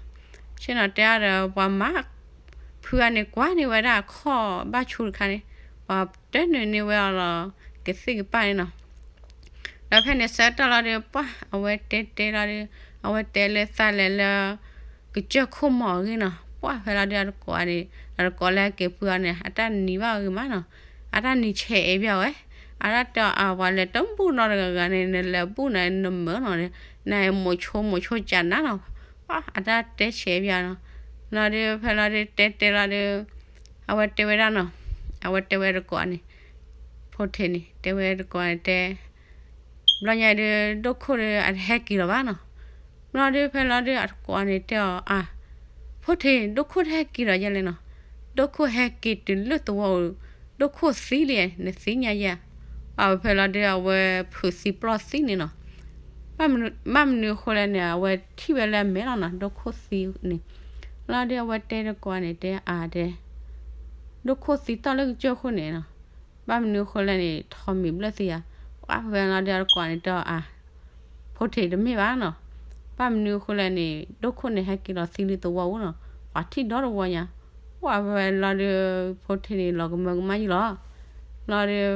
ဆ့ၣ်နီၤတဲတၢ်ဒီး ပှၤမၤ ဖုဂၤန့ၣ်ကွၢ်န့ၢ်ဝဲဒၣ်အခီၣ်ဘၣ်ဆူၣ်တခါန့ၣ်, ပှၤတနုာ်န့ၢ်ဝဲအီၤလီၤ ကသ့ၣ်ကပၣ်န့ၣ်နီၤ. ဒီးဖဲန့ၣ်ဆၢကတီၢ်လီၤဒီး ပှၢ်အဝဲတဲတဲလီၤဒီး အဝဲတဲလၢသးလဲၤလၢ ကစၢၢ်ခိၣ်မီၤအဂ့ၢ်နီၤ. ပှၢ်ဖဲလီၤဒီးအတကိးန့ၣ် အတကိးလၢအက့ၤဖုအီၤန့ၣ် အတၢ်နံၤဘၣ်အဂ့ၤမးနီၤ, အတၢ်နံၤဆဲးအဲၣ်ဘၣ်ဝဲ, အတၢ်တဲအီၤ အဝဲလဲၤတဘူၣ်နီတဂၤဂၤန့ၣ် နလဲၤဘူၣ်န့ၣ် နမၢနီၤ, နမိးဆိမိးဆိကနၤနီၤ. ပှၢ်အတၢ်တဲဆဲးအဲၣ်ဘၣ်နီၤ. လီၤဒီးဖဲလီၤဒီးတဲတဲလီၤဒီး အဝဲတဲဝဲဒၣ်နီၤ, အဝဲတဲဝဲတကိးန့ၣ် ဖိထံးန့ၣ် တဲဝဲတကိးန့ၣ်တဲ ဘျီညါဒီး ဒိၣ်ခိၣ်ဒီးအတဟဲက့ၤလီၤဘၣ်နီၤ. ဘျီဒီးဖဲလီၤဒီးအတကိးန့ၣ်တဲအီၤ အါ ဖိထံး ဒိၣ်ခိၣ်တဟဲက့ၤလီၤယဲလဲၣ်နီၤ, ဒိၣ်ခိၣ်ဟဲက့ၤတုၤလၢသဝီဧိၤ, ဒိၣ်ခိၣ်သံလံ နသ့ၣ်ညါယဲ. အဖဲလီၤဒီးအဝဲဖုးသံပျီၢ်သံန့ၣ်နီၤ. ဘၣ်မနုၤအဃိလဲၣ်န့ၣ် အဝဲထံၣ်ဝဲလၢအမဲာ်လီၤနီၤ ဒိၣ်ခိၣ်သံန့ၣ်. လီၤဒီးအဝဲတဲတကိးန့ၣ်တဲအါတဲ ဒိၣ်ခိၣ်သံတီၢ်လၢကစၢၢ်ခိၣ်န့ၣ်နီၤ. ဘၣ်မနုၤအဃိလဲၣ်န့ၣ် ထီးမံၤဘျၢၣ်သံဧါ. ပှၢ်ဖဲလီၤဒီးအတကိးန့ၣ်တဲအါ ဖိထံးတမ့ၢ်ဘၣ်နီၤ. ဘၣ်မနုၤအဃိလဲၣ်န့ၣ် ဒိၣ်ခိၣ်န့ၣ်ဟဲက့ၤလီၤသံလၢသဝီဧိၤနီၤ, ပှၤထံၣ်ဒီတဝီညါ. ပှၢ်ဖဲလီၤဒီး ဖိထံးန့ၣ်လီၤကမၢကမၣ်ယံလီၤ. လီၤဒီး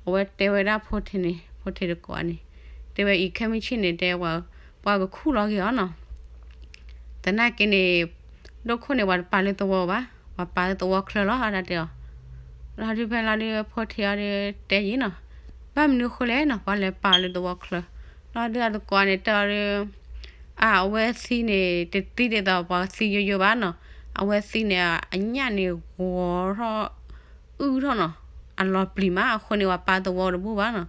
အဝဲတဲဝဲဒၣ်ဖိထံးန့ၣ် ဖိထံးတကိးန့ၣ် တဲဝဲအံၤ ခဲမုၢ်ဆ့ၣ်န့ၣ်တဲ ပှၤကခူၣ်လီၤက့ၤအီၤနီၤ. သနာ်က့န့ၣ် ဒိၣ်ခိၣ်န့ၣ် ပှၤတပာ်လၢသဝီဘၣ်, ပှၤပာ်လၢသဝီချၢလီၤ အတၢ်တဲအီၤ. လီၤဒုးဖဲလီၤဒုး ဖိထံးအီၤဒီးတဲယံၤနီၤ, ဘၣ်မနုၤအဃိလဲၣ်နီၤ ပှၤလဲၤပာ်လၢသဝီချၢ. လီၤဒုးအတကိးန့ၣ်တဲအီၤဒီး အဝဲသံန့ၣ် တသံဒ်သိးပှၤသံယိယိဘၣ်နီၤ. အဝဲသံန့ၣ် အညၣ်န့ၣ်ဂီၤထီၣ် အုၣ်ထီၣ်နီၤ, အလီၤပျံၤမး အဃိန့ၣ် ပှၤပာ်သဝီတဘူၣ်ဘၣ်နီၤ.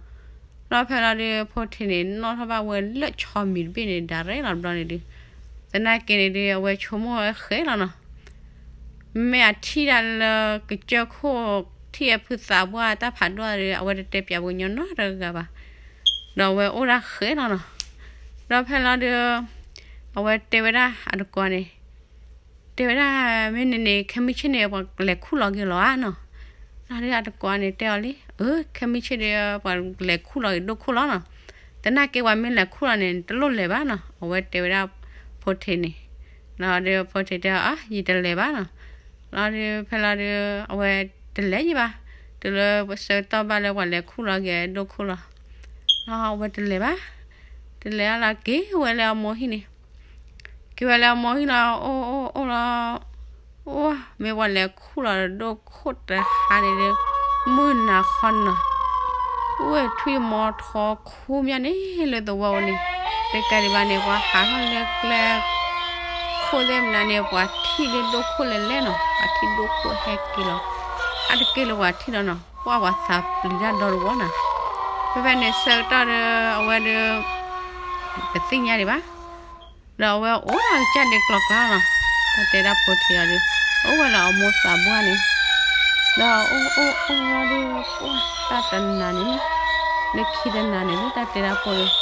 လီၤဖဲလီၤဒုး ဖိထံးန့ၣ် နီၣ်ထီၣ်ဘၣ်ဝဲလၢဆီမံၤတဘ့ၣ်န့ၣ် ဒၣ်ရဲၣ်လီၤတဘျီန့ၣ်ဒုး သနာ်က့န့ၣ်ဒုး အဝဲဆိကမိၣ်ဝဲဃဲလီၤနီၤ. မ့ၢ်အထံၣ်ဒၣ်လၢကစၢၢ်ခိၣ် ထံၣ်အဖုသးပှၢ်တၢ်ဖးဒိၣ်ဒီး အဝဲတတဲပၠးပှၤကညီနီတဂၤဘၣ်. ဒီးအဝဲအိၣ်ဒၣ်ဃဲလီၤနီၤ. ဒီးဖဲလီၤဒုး အဝဲတဲဝဲဒၣ်အတကိးန့ၣ် တဲဝဲဒၣ် မ့ၢ်န့ၣ်န့ၣ် ခဲမုၢ်ဆ့ၣ်န့ၣ် ပှၤလဲၤခူၣ်လီၤက့ၤလီၤဧါနီၤ. လီၤဒုးအတကိးန့ၣ်တဲအီၤလံ အၢ ခဲမုၢ်ဆ့ၣ်ဒီး ပှၤလဲၤခူၣ်လီၤက့ၤဒိၣ်ခိၣ်လီၤနီၤ. သနာ်က့ပှၤမ့ၢ်လဲၤခူၣ်လီၤန့ၣ် တလိၣ်လဲၤဘၣ်နီၤ. အဝဲတဲဝဲဒၣ်ဖိထံးန့ၣ်, လီၤဒုးဖိထံးတဲအီၤ ယတလဲၤဘၣ်နီၤ. လီၤဒုးဖဲလီၤဒုး အဝဲတလဲၤယံၤဘၣ်, တုၤလၢဆၢကတီၢ်ဘၣ်လၢပှၤလဲၤခူၣ်လီၤက့ၤဒိၣ်ခိၣ်လီၤ. လီၤအဝဲတလဲၤဘၣ်, တလဲၤအလီၤက့ၤဝဲလၢအမိၢ်ဟံၣ်န့ၣ် က့ၤဝဲလၢအမိၢ်ဟံၣ်လီၤ အိၣ်အိၣ်အိၣ်လီၤ. အိၣ်မ့ၢ်ပှၤလဲၤခူၣ်လီၤဒိၣ်ခိၣ်တဟါန့ၣ်ဒီး မုၢ်နၤခီနီၤ, အိၣ်ထွံၣ်မီၤထီခူမးန့ၣ်လၢသဝီန့ၣ်, တကးဒံးဘၣ်န့ၣ် ပှၤဟးထီၣ်လၢကျဲ ခိၣ်သ့ၣ်မနုၤန့ၣ် ပှၤထံၣ်လၢဒိၣ်ခိၣ်လဲၤလဲၣ်နီၤ, ပှၤထံၣ်ဒိၣ်ခိၣ်ဟဲက့ၤလီၤ, အါတက့ၢ်လၢပှၤထံၣ်လီၤနီၤ, ပှၢ်ပှၤသးပျံၤတၢ်ဒီတဝီနီၤ. ဖဲဖဲန့ၣ်ဆၢကတီၢ်ဒီး အဝဲဒီး တသ့ၣ်ညါဒံးဘၣ် ဒီးအဝဲအိၣ်ဒၣ်ကစၢ်ဒ့ကျီကျါနီၤ, တၢ်တဲဒၣ်ဖိထံးအီၤဒီး အိၣ်ဝဲလၢအမိၢ်သးပှၢ်န့ၣ်, ဒီးအိၣ်အိၣ်အိၣ်လီၤဒီး ပှၢ်တၢ်တနၤန့ၣ်, လၢခံတနၤန့ၣ် လၢတၢ်တဲတၢ်ဖိန့ၣ်,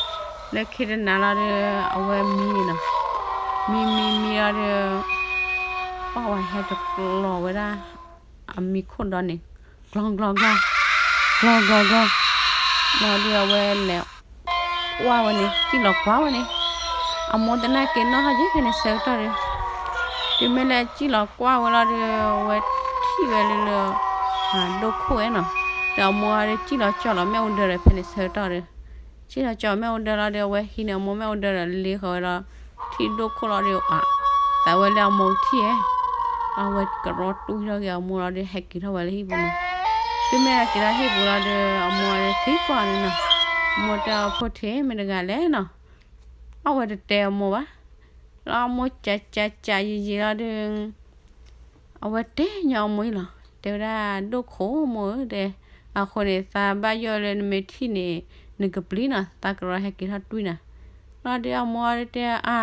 လၢခံတနၤလီၤဒီး အဝဲမံန့ၣ်နီၤ, မံမံမံလီၤဒီး ပှၢ်ဝဲဟဲတကျီၤဝဲဒၣ် အမံခိၣ်ဒီန့ၣ်, ကျီကျီကျီ, ကျီကျီကျီ, လီၤဒီးအဝဲလဲၤကွၢ်ဝဲန့ၣ်, စံၣ်လီၤကွၢ်ဝဲန့ၣ်, အမိၢ်တနာ်က့ၤနီၣ်ထီၣ်ယဲဖဲန့ၣ်ဆၢကတီၢ်ဒီး, တုၤမ့ၢ်လၢစံၣ်လီၤကွၢ်ဝဲလီၤဒီး အဝဲထံၣ်ဝဲလၢလၢ ဒိၣ်ခိၣ်ဝဲနီၤ, ဒီးအမိၢ်ဒီးစံၣ်လီၤကၠီလီၤမ့ၣ်အူဒၢဒီးဖဲန့ၣ်ဆၢကတီၢ်ဒီး, စံၣ်လီၤကၠီမ့ၣ်အူဒၢလီၤဒီး အဝဲဟံးန့ၢ်အမိၢ်မ့ၣ်အူဒၢဒီးလ့ဃီၤဝဲဒီး ထံၣ်ဒိၣ်ခိၣ်လီၤဒီးအသးဝဲလၢအမိၢ်ကထံၣ်ဧဲ, အဝဲကရီတူၢ်ထီၣ်က့ၤအမိၢ်လီၤဒီး ဟဲက့ၤထီၣ်ဝဲလၢဟံၣ်ပူၤန့ၣ်, တုၤမ့ၢ်ဟဲက့ၤထီၣ်ဟံၣ်ပူၤလီၤဒီး အမိၢ်ဒီးသံကွၢ်န့ၣ်နီၤ, အမိၢ်တဲအီၤ ဖိထံး မ့ၢ်တဂၤလဲၣ်နီၤ, အဝဲတတဲအမိၢ်ဘၣ်, လီၤအမိၢ်ကးကးကးယံာ်ယံာ်လီၤဒီး အဝဲတဲညီအမိၢ်အံၤလီၤ, တဲဝဲဒၣ် ဒိၣ်ခိၣ်မိၢ်ဧၢ တဲ, အဃိန့ၣ် သးဘၣ်ယိၣ်လၢနမ့ၢ်ထံၣ်န့ၣ် နကပျံၤနီၤ, သးကရီဟဲက့ၤထီၣ်တွံၢ်နၤ, လီၤဒီးအမိၢ်ဒီးတဲအါ,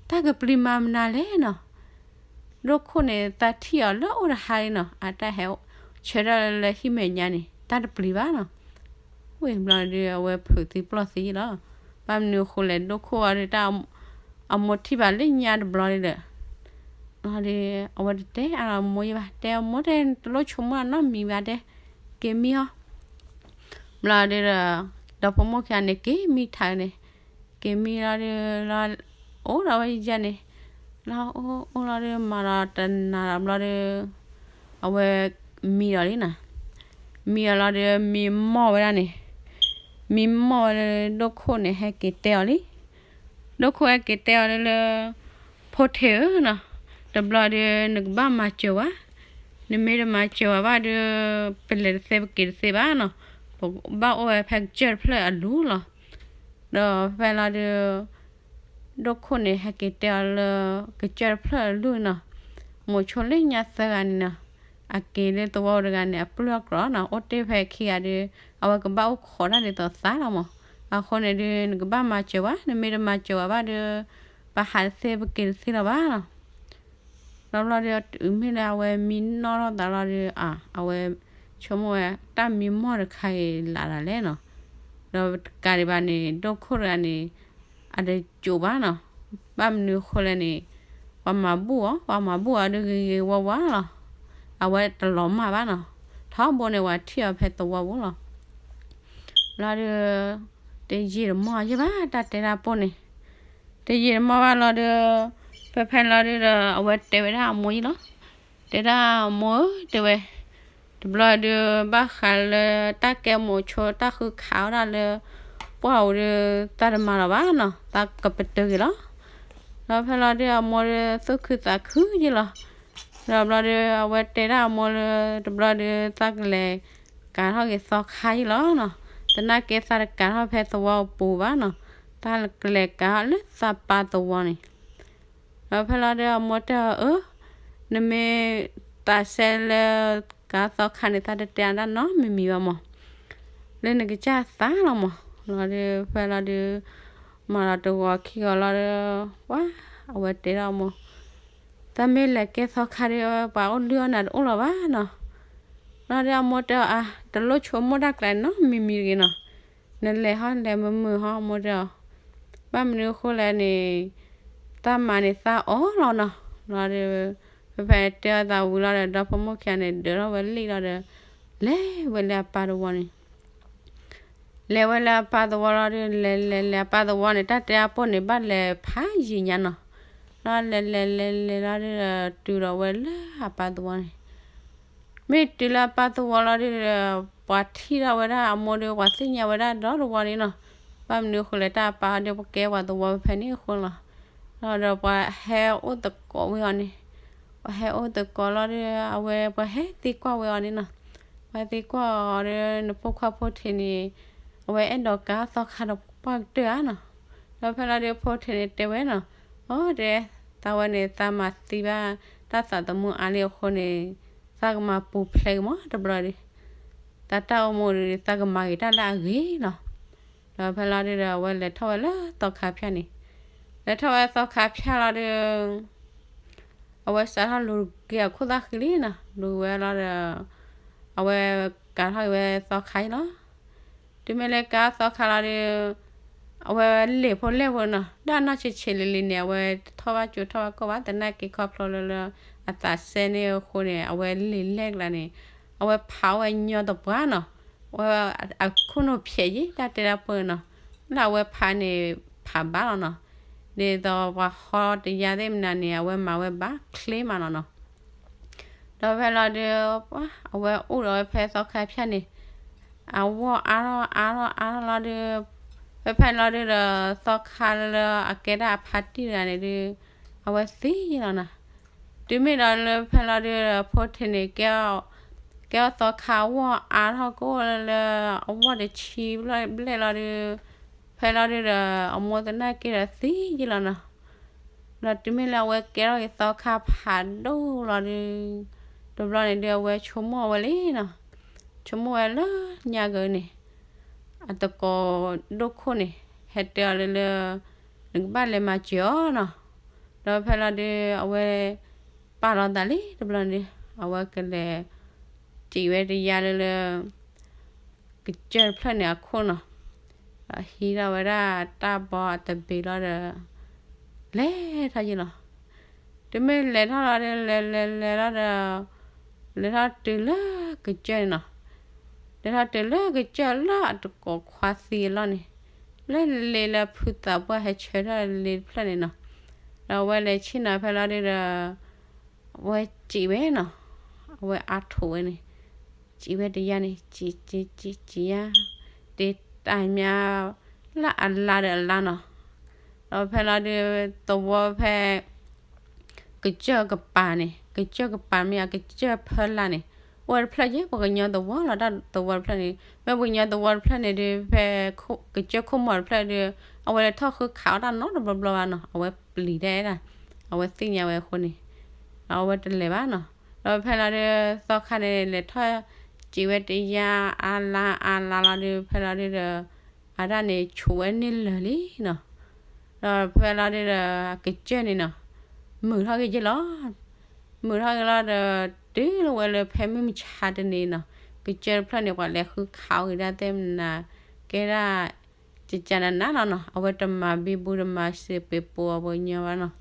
တၢ်ကပျံၤမၤမနုၤလဲၣ်နီၤ, ဒိၣ်ခိၣ်န့ၣ် သးထံၣ်အီၤလၢအိၣ်တဟါလံနီၤ, အတၢ်ဟဲဆၢထၢၣ်လၢဟံၣ်မဲာ်ညါန့ၣ် တၢ်တပျံၤဘၣ်နီၤ, ဝံၤဘျီဒီး အဝဲဖုးသံပျီၢ်သံလီၤ, ဘၣ်မနုၤအဃိလဲၣ် ဒိၣ်ခိၣ်အီၤဒီးတၢ် အမိၢ်ထံၣ်ဘၣ်လၢညါတဘျီဒီး လီၤဒီး အဝဲတတဲအါလီၤမိၢ်ယဲဘၣ်, တဲအမိၢ်တဲ တလိၣ်ဆိကမိၣ်နီတမံၤဘၣ်တဲ, က့ၤမံအီၤ, ဘျီဒီး ဒီဖိမိၢ်ခံဂၤန့ၣ် က့ၤမံထးန့ၣ်, က့ၤမံလီၤဒီး လီၤအိၣ်ဒီးဝဲယဲန့ၣ်, လီၤအိၣ်အိၣ်လီၤဒီး မၤလီၤတနၤလီၤဘျီဒီး အဝဲမံဒီးလံနီၤ, မံအီၤလီၤဒီး မံမီၢ်ဝဲဒၣ်န့ၣ်, မံမီၢ်ဝဲဒီး ဒိၣ်ခိၣ်န့ၣ် ဟဲက့ၤတဲအီၤလံ ဒိၣ်ခိၣ်ဟဲက့ၤတဲအီၤလၢလၢ ဖိထံးဧၢနီၤ, တဘျီဒီး နကဘၣ်မၤစၢၤဝဲ, နမ့ၢ်တမၤစၢၤဝဲဘၣ်ဒီး ပလဲၤတသ့ပက့ၤတသ့ဘၣ်နီၤ, ပဘၣ်အိၣ်ဝဲဖဲကစၢၢ်တဖျၢၣ်အလူၤလီၤ. ဒီးဖဲလီၤဒီး ဒိၣ်ခိၣ်န့ၣ် ဟဲက့ၤတဲအီၤလၢ ကစၢၢ်တဖျၢၣ်အလူၤနီၤ, မိၤဆိလၢညါသၢဂၤန့ၣ်နီၤ, အက့ၤလၢသဝီတဂၤန့ၣ် အပျုၢ်အကြီးနီၤ, အိၣ်တ့ၢ်ဖဲခံဂၤဒီး အဝဲကဘၣ်အိၣ်ခိးတၢ်ဒ်သိးသးလီၤမး, အဃိန့ၣ်ဒီး နကဘၣ်မၤစၢၤဝဲ, နမ့ၢ်တမၤစၢၤဝဲဘၣ်ဒီး ပဟးတသ့ပက့ၤတသ့လီၤဘၣ်နီၤ. ဘျီဘျီဒီး တုၤမ့ၢ်လၢအဝဲမံနီၢ်ထီၣ်သးလီၤဒီး အဝဲဆိကမိၣ်ဝဲ တၢ်မံမီၢ်တခါအံၤလၢ်လၢ်လဲၣ်နီၤ, ဒီးတကးဒံးဘၣ်န့ၣ် ဒိၣ်ခိၣ်တဂၤန့ၣ် အတစိာ်ဘၣ်နီၤ, ဘၣ်မနုၤအဃိလဲၣ်န့ၣ် ပှၤမၤဘူၣ်အီၤ, ပှၤမၤဘူၣ်အီၤဒီးဂ့ၤဂ့ၤဝါဝါလီၤ, အဝဲတလီၤမၢ်ဘၣ်နီၤ, ထီဘိန့ၣ် ပှၤထံၣ်အီၤဖဲသဝီပူၤလီၤ. ဘျီဒီး တယံာ်တမီၢ်ယဲၢ်ဘၣ် တၢ်တဲတၢ်ပိၢ်န့ၣ်, တယံာ်တမီၢ်ဘၣ်လီၤဒီး ဖဲဖဲလီၤဒုးဒီး အဝဲတဲဝဲဒၣ်အမိၢ်ယဲၢ်လီၤ. တဲဒၣ်အမိၢ်ဧၢ တဲဝဲ, တဘျီဒုး ဘၣ်ဃးလၢတၢ်ကဲမိၤဆိတၢ်ဃုခးအီၣ်ဒၣ်လၢ ပှၢ်ဧိၤဒီး သးတမၤလီၤဘၣ်နီၤ, သးကပတုာ်က့ၤလီၤ. ဒီးဖဲလီၤဒုးအမိၢ်ဒီး သူၣ်ခုသးခုယဲၢ်လီၤ. ဒီးဘျီဒီး အဝဲတဲဒၣ်အမိၢ်လၢ တဘျီဒုး သးကလဲၤကၤထီၣ်က့ၤသီခါယဲၢ်လီၤနီၤ, သနာ်က့သးတကၤထီၣ်ဖဲသဝီပူၤဘၣ်နီၤ, သးကလဲၤကၤထီၣ်လၢသးပၢ်သဝီန့ၣ် ဒီးဖဲလီၤဒုးအမိၢ်တဲအီၤ အၢ နမ့ၢ်သးစဲလၢ ကၤသီခါန့ၣ် သးတတဲအတၢ်နီတမံၤမံၤဘၣ်မး, လၢနကစၢ်သးလီၤမး. လီၤဒုး ဖဲလီၤဒုး မၤလီၤတဂီၤခံဂီၤလီၤဒီး ပှၤ အဝဲတဲဒၣ်အမိၢ်, သးမ့ၢ်လဲၤကဲသီခါဒီး ပှၤအိၣ်လုၢ်အီၣ်နၤတအိၣ်လၢၤဘၣ်နီၤ. လီၤဒုးအမိၢ်တဲအီၤ အါ တလိၣ်ဆိကမိၣ်တၢ်ကျါနီတမံၤမံၤတဂ့ၤနီၤ, နလဲၤဟီလဲၤမုာ်မုာ်ဟီ အမိၢ်တဲအီၤ, ဘၣ်မနုၤအဃိလဲၣ်န့ၣ် သးမၤန့ၣ်သးအီၣ်လီၤနီၤ. လီၤဒီး ဖဲဖဲတဲအီၤသးဝံၤလီၤဒီး ဒီဖိမိၢ်ခံဂၤန့ၣ် ဒၢထီၣ်ဝဲလံလီၤဒီး လဲၤဝဲလၢအပၢ်သဝီန့ၣ် လဲၤဝဲလၢအပၢ်သဝီလီၤဒီး လဲၤလဲၤလဲၤအပၢ်သဝီန့ၣ် တၢ်တဲအပၢ်န့ၣ် ဘၣ်လဲၤဖးယံာ်ညါနီၤ. လီၤလဲၤလဲၤလဲၤလဲၤလီၤဒီး တုၤဒီးဝဲလၢအပၢ်သဝီန့ၣ် မ့ၢ်တုၤလၢအပၢ်သဝီလီၤဒီး ပှၤထံၣ်ထီၣ်ဝဲဒၣ်အမိၢ်ဒီးပှၤသ့ၣ်ညါဝဲဒၣ်ဒီတဝီန့ၣ်နီၤ. ဘၣ်မနုၤအဃိလဲၣ် တၢ်အပၢ်ဟီဒီး ပကဲပှၤသဝီဖဲန့ၣ်အဃိလီၤ. လီၤဒီးပှၤဟဲအိၣ်သကိးဝဲအီၤန့ၣ်, ပှၤဟဲအိၣ်သကိးလီၤဒီး အဝဲပှၤဟဲသံကွၢ်ဝဲအီၤန့ၣ်နီၤ. ပှၤသံကွၢ်အီၤဒီး နဖိခွါဖိထံးန့ၣ် အဝဲအဲၣ်ဒိးကၤသီခါဒီးပှၢ်ကတၢၢ်ဧါနီၤ. ဒီးဖဲလီၤဒီးဖိထံးန့ၣ်တဲဝဲနီၤ, အိ တဲ, သးဝဲန့ၣ် သးမၤသံဘၣ်တၢ်သးသမူအါလံအဃိန့ၣ် သးကမၤပူၤဖျဲးက့ၤမးတဘျီဒီး သးတၢ်အိၣ်မူဒီး သးကမၤဂ့ၤတၢ်လၢအဂ့ၤလီၤ. ဒီးဖဲလီၤဒုးဒီး အဝဲလဲၤထီၣ်ဝဲလၢသီခါဖၠၣ်န့ၣ်, လဲၤထီၣ်ဝဲသီခါဖၠၣ်လီၤဒီး အဝဲစးထီၣ်လူၤက့ၤအခိၣ်သၣ်ဃံလံနီၤ, လူၤဝဲလီၤဒီး အဝဲကၤထီၣ်က့ၤဝဲသီခါအံၤလီၤ. တုၤမ့ၢ်လၢကၤသီခါလီၤဒီး အဝဲလ့ၤဖိလဲၢ်ဖိနီၤ, ဒၣ်နီၢ်ဆံးဆံးလံၤလံၤန့ၣ် အဝဲတထီၣ်ဘၣ်ကၠိထီၣ်ဘၣ်ကီၢ်ဘၣ် သနာ်က့ခီဖျိလၢလၢ အသးစဲန့ၢ်အဃိန့ၣ် အဝဲလ့ၤလဲၢ်ကျါန့ၣ် အဝဲဖးဝဲညီတပှၢ်နီၤ, ဝဲအခိၣ်နူာ်ဖျဲးယံၤ တၢ်တဲတၢ်ပှဲၤနီၤ, လၢအဝဲဖးန့ၣ် ဖးဘၣ်လီၤနီၤ, ဒ်သိးပှၤဟီတယါသ့ၣ်မနုၤန့ၣ် အဝဲမၤဝဲဘၣ်ချ့မးလီၤနီၤ. ဒီးဖဲလီၤဒုး အဝဲအိၣ်ဒီးဝဲဖဲသီခါဖၠၣ်န့ၣ် အဝီၢ်အါထီၣ်အါထီၣ်အါထီၣ်လီၤဒုး ဖဲဖဲလီၤဒုးဒီး သီခါလၢအကဲဒၣ်အဖါတံၢ်တဂၤန့ၣ်ဒုး အဝဲသံလီၤနီၤ. တုၤမ့ၢ်ဒီးလၢဖဲလီၤဒုးဒီး ဖိထံးန့ၣ် ကဲထီၣ်သီခါအဝီၢ်အါထီၣ်ကအိၣ်လၢအဝီၢ်တဆံဘျဲၣ်လီၤဒုး ဖဲလီၤဒုးဒီး အမိၢ်သနာ်က့ဒီးသံလီၤနီၤ. ဒီးတုၤမ့ၢ်လၢအဝဲကဲထီၣ်က့ၤသီခါဖးဒိၣ်လီၤဒုး တဘျီန့ၣ်ဒုး အဝဲဆိကမိၣ်ဝဲလံနီၤ, ဆိကမိၣ်ဝဲလၢညါကၢန့ၣ် အသကိးဒိၣ်ခိၣ်န့ၣ် ဟဲတဲအီၤလၢလၢ နကဘၣ်လဲၤမၤစၢၤအီၤနီၤ. ဒီးဖဲလီၤဒုး အဝဲပာ်လီၤသးလံတဘျီန့ၣ်ဒုး အဝဲကလဲၤ စံးဝဲတယါလၢလၢ ကစၢၢ်တဖျၢၣ်န့ၣ်အခိၣ်နီၤ, ဒီးဟံးထီၣ်ဝဲဒၣ်တၢ်ဘီအတဘ့ၣ်လီၤဒီး လဲၤထီၣ်ယံၤလီၤ. တုၤမ့ၢ်လဲၤထီၣ်လီၤဒီး လဲၤလဲၤလဲၤလီၤဒီး လဲၤထီၣ်တုၤလၢကစၢၢ်န့ၣ်နီၤ, လဲၤထီၣ်တုၤလၢကစၢၢ်လၢအသကိးခွါသံအလီၢ်န့ၣ်, လၢလ့လၢဖုသးပှၢ်ဟဲဆၢထၢၣ်လ့တဖျၢၣ်န့ၣ်နီၤ, ဒီးအဝဲလဲၤဆ့ၣ်နီၤဖဲလီၤဒုးဒီး အဝဲစံးဝဲနီၤ, အဝဲအါထီၣ်ဝဲန့ၣ် စံးဝဲတယါန့ၣ် စံး စံး စံး စံးယါ, တ့တၢ်မါ လၢအလါဒီးအလါနီၤ, ဒီးဖဲလီၤဒုး သဝီဖဲ ကစၢၢ်ကပၤန့ၣ် ကစၢၢ်ကပၤမ့ၢ်အကစၢၢ်ဖၢလာ်န့ၣ် အိၣ်ဝဲတဖျၢၣ်ယဲ ပှၤကညီသဝီလီၤ တၢ်သဝီတဖျၢၣ်န့ၣ် မ့ၢ်ပှၤကညီသဝီတဖျၢၣ်န့ၣ်ဒုး ဖဲကစၢၢ်ခိၣ်မီၤတဖျၢၣ်ဒုး အဝဲလဲၤထီၣ်ဃုခးအီၣ်တၢ်နီတဘျီဘျီဘၣ်နီၤ, အဝဲပျံၤတၢ်အဲၣ်ဒၣ် အဝဲသ့ၣ်ညါဝဲအဃိန့ၣ် အဝဲတလဲၤဘၣ်နီၤ, ဒီးဖဲလီၤဒုး သီခါန့ၣ် လဲၤထီၣ် စံးဝဲတယါ အါလါအါလါလီၤဒုး ဖဲလီၤဒုးဒီး အတၢ်န့ၣ် ဆိးဝဲန့ၢ်လၢာ်လံနီၤ, ဒီးဖဲလီၤဒုးဒီး ကစၢၢ်န့ၣ်နီၤ မုာ်ထီၣ်က့ၤယ့ၢ်လီၤ, မုာ်ထီၣ်က့ၤလီၤဒီး တုၤလီၤဝဲလၢဖဲမုၢ်မဆါတနံၤနီၤ ကစၢၢ်တဖျၢၣ်န့ၣ် ပှၤလဲၤဃုခးအီၣ်ဂ့ၤဒၣ်သ့ၣ်မနၤ ကဲဒၣ် ကကနနနီၤနီၤ အဝဲတမၤဘံဘူတမၤစံးပ့ၤပိာ်အပှၤကညီဘၣ်နီၤ,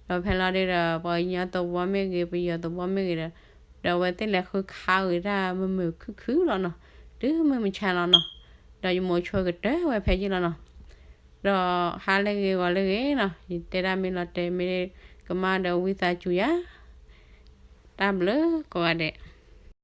ဒီးဖဲလီၤဒုးဒီး ပှၤကညီသဝီမ့ၢ်ဂ့ၤ ပယီၤသဝီမ့ၢ်ဂ့ၤဒီး ဒီးအဝဲသ့ၣ်လဲၤဃုခးအီၣ်ဂ့ၤဒၣ်မုာ်မုာ်ခုၣ်ခုၣ်လီၤနီၤ, တုၤမုၢ်မဆါလီၤနီၤ, ဒီးယမိၤဆိကတၢၢ်ဝဲဖဲယ့ၢ်လီၤနီၤ, ဒီးဟါလၢဂ့ၤဂီၤလၢဂ့ၤနီၤ ယတဲဒၣ်မ့ၢ်လီၤတဲာ်မ့ၢ် ကမၣ်ဒီးဝံသးစူၤယၤ, တၢ်ဘျုးကိးဂၤဒဲး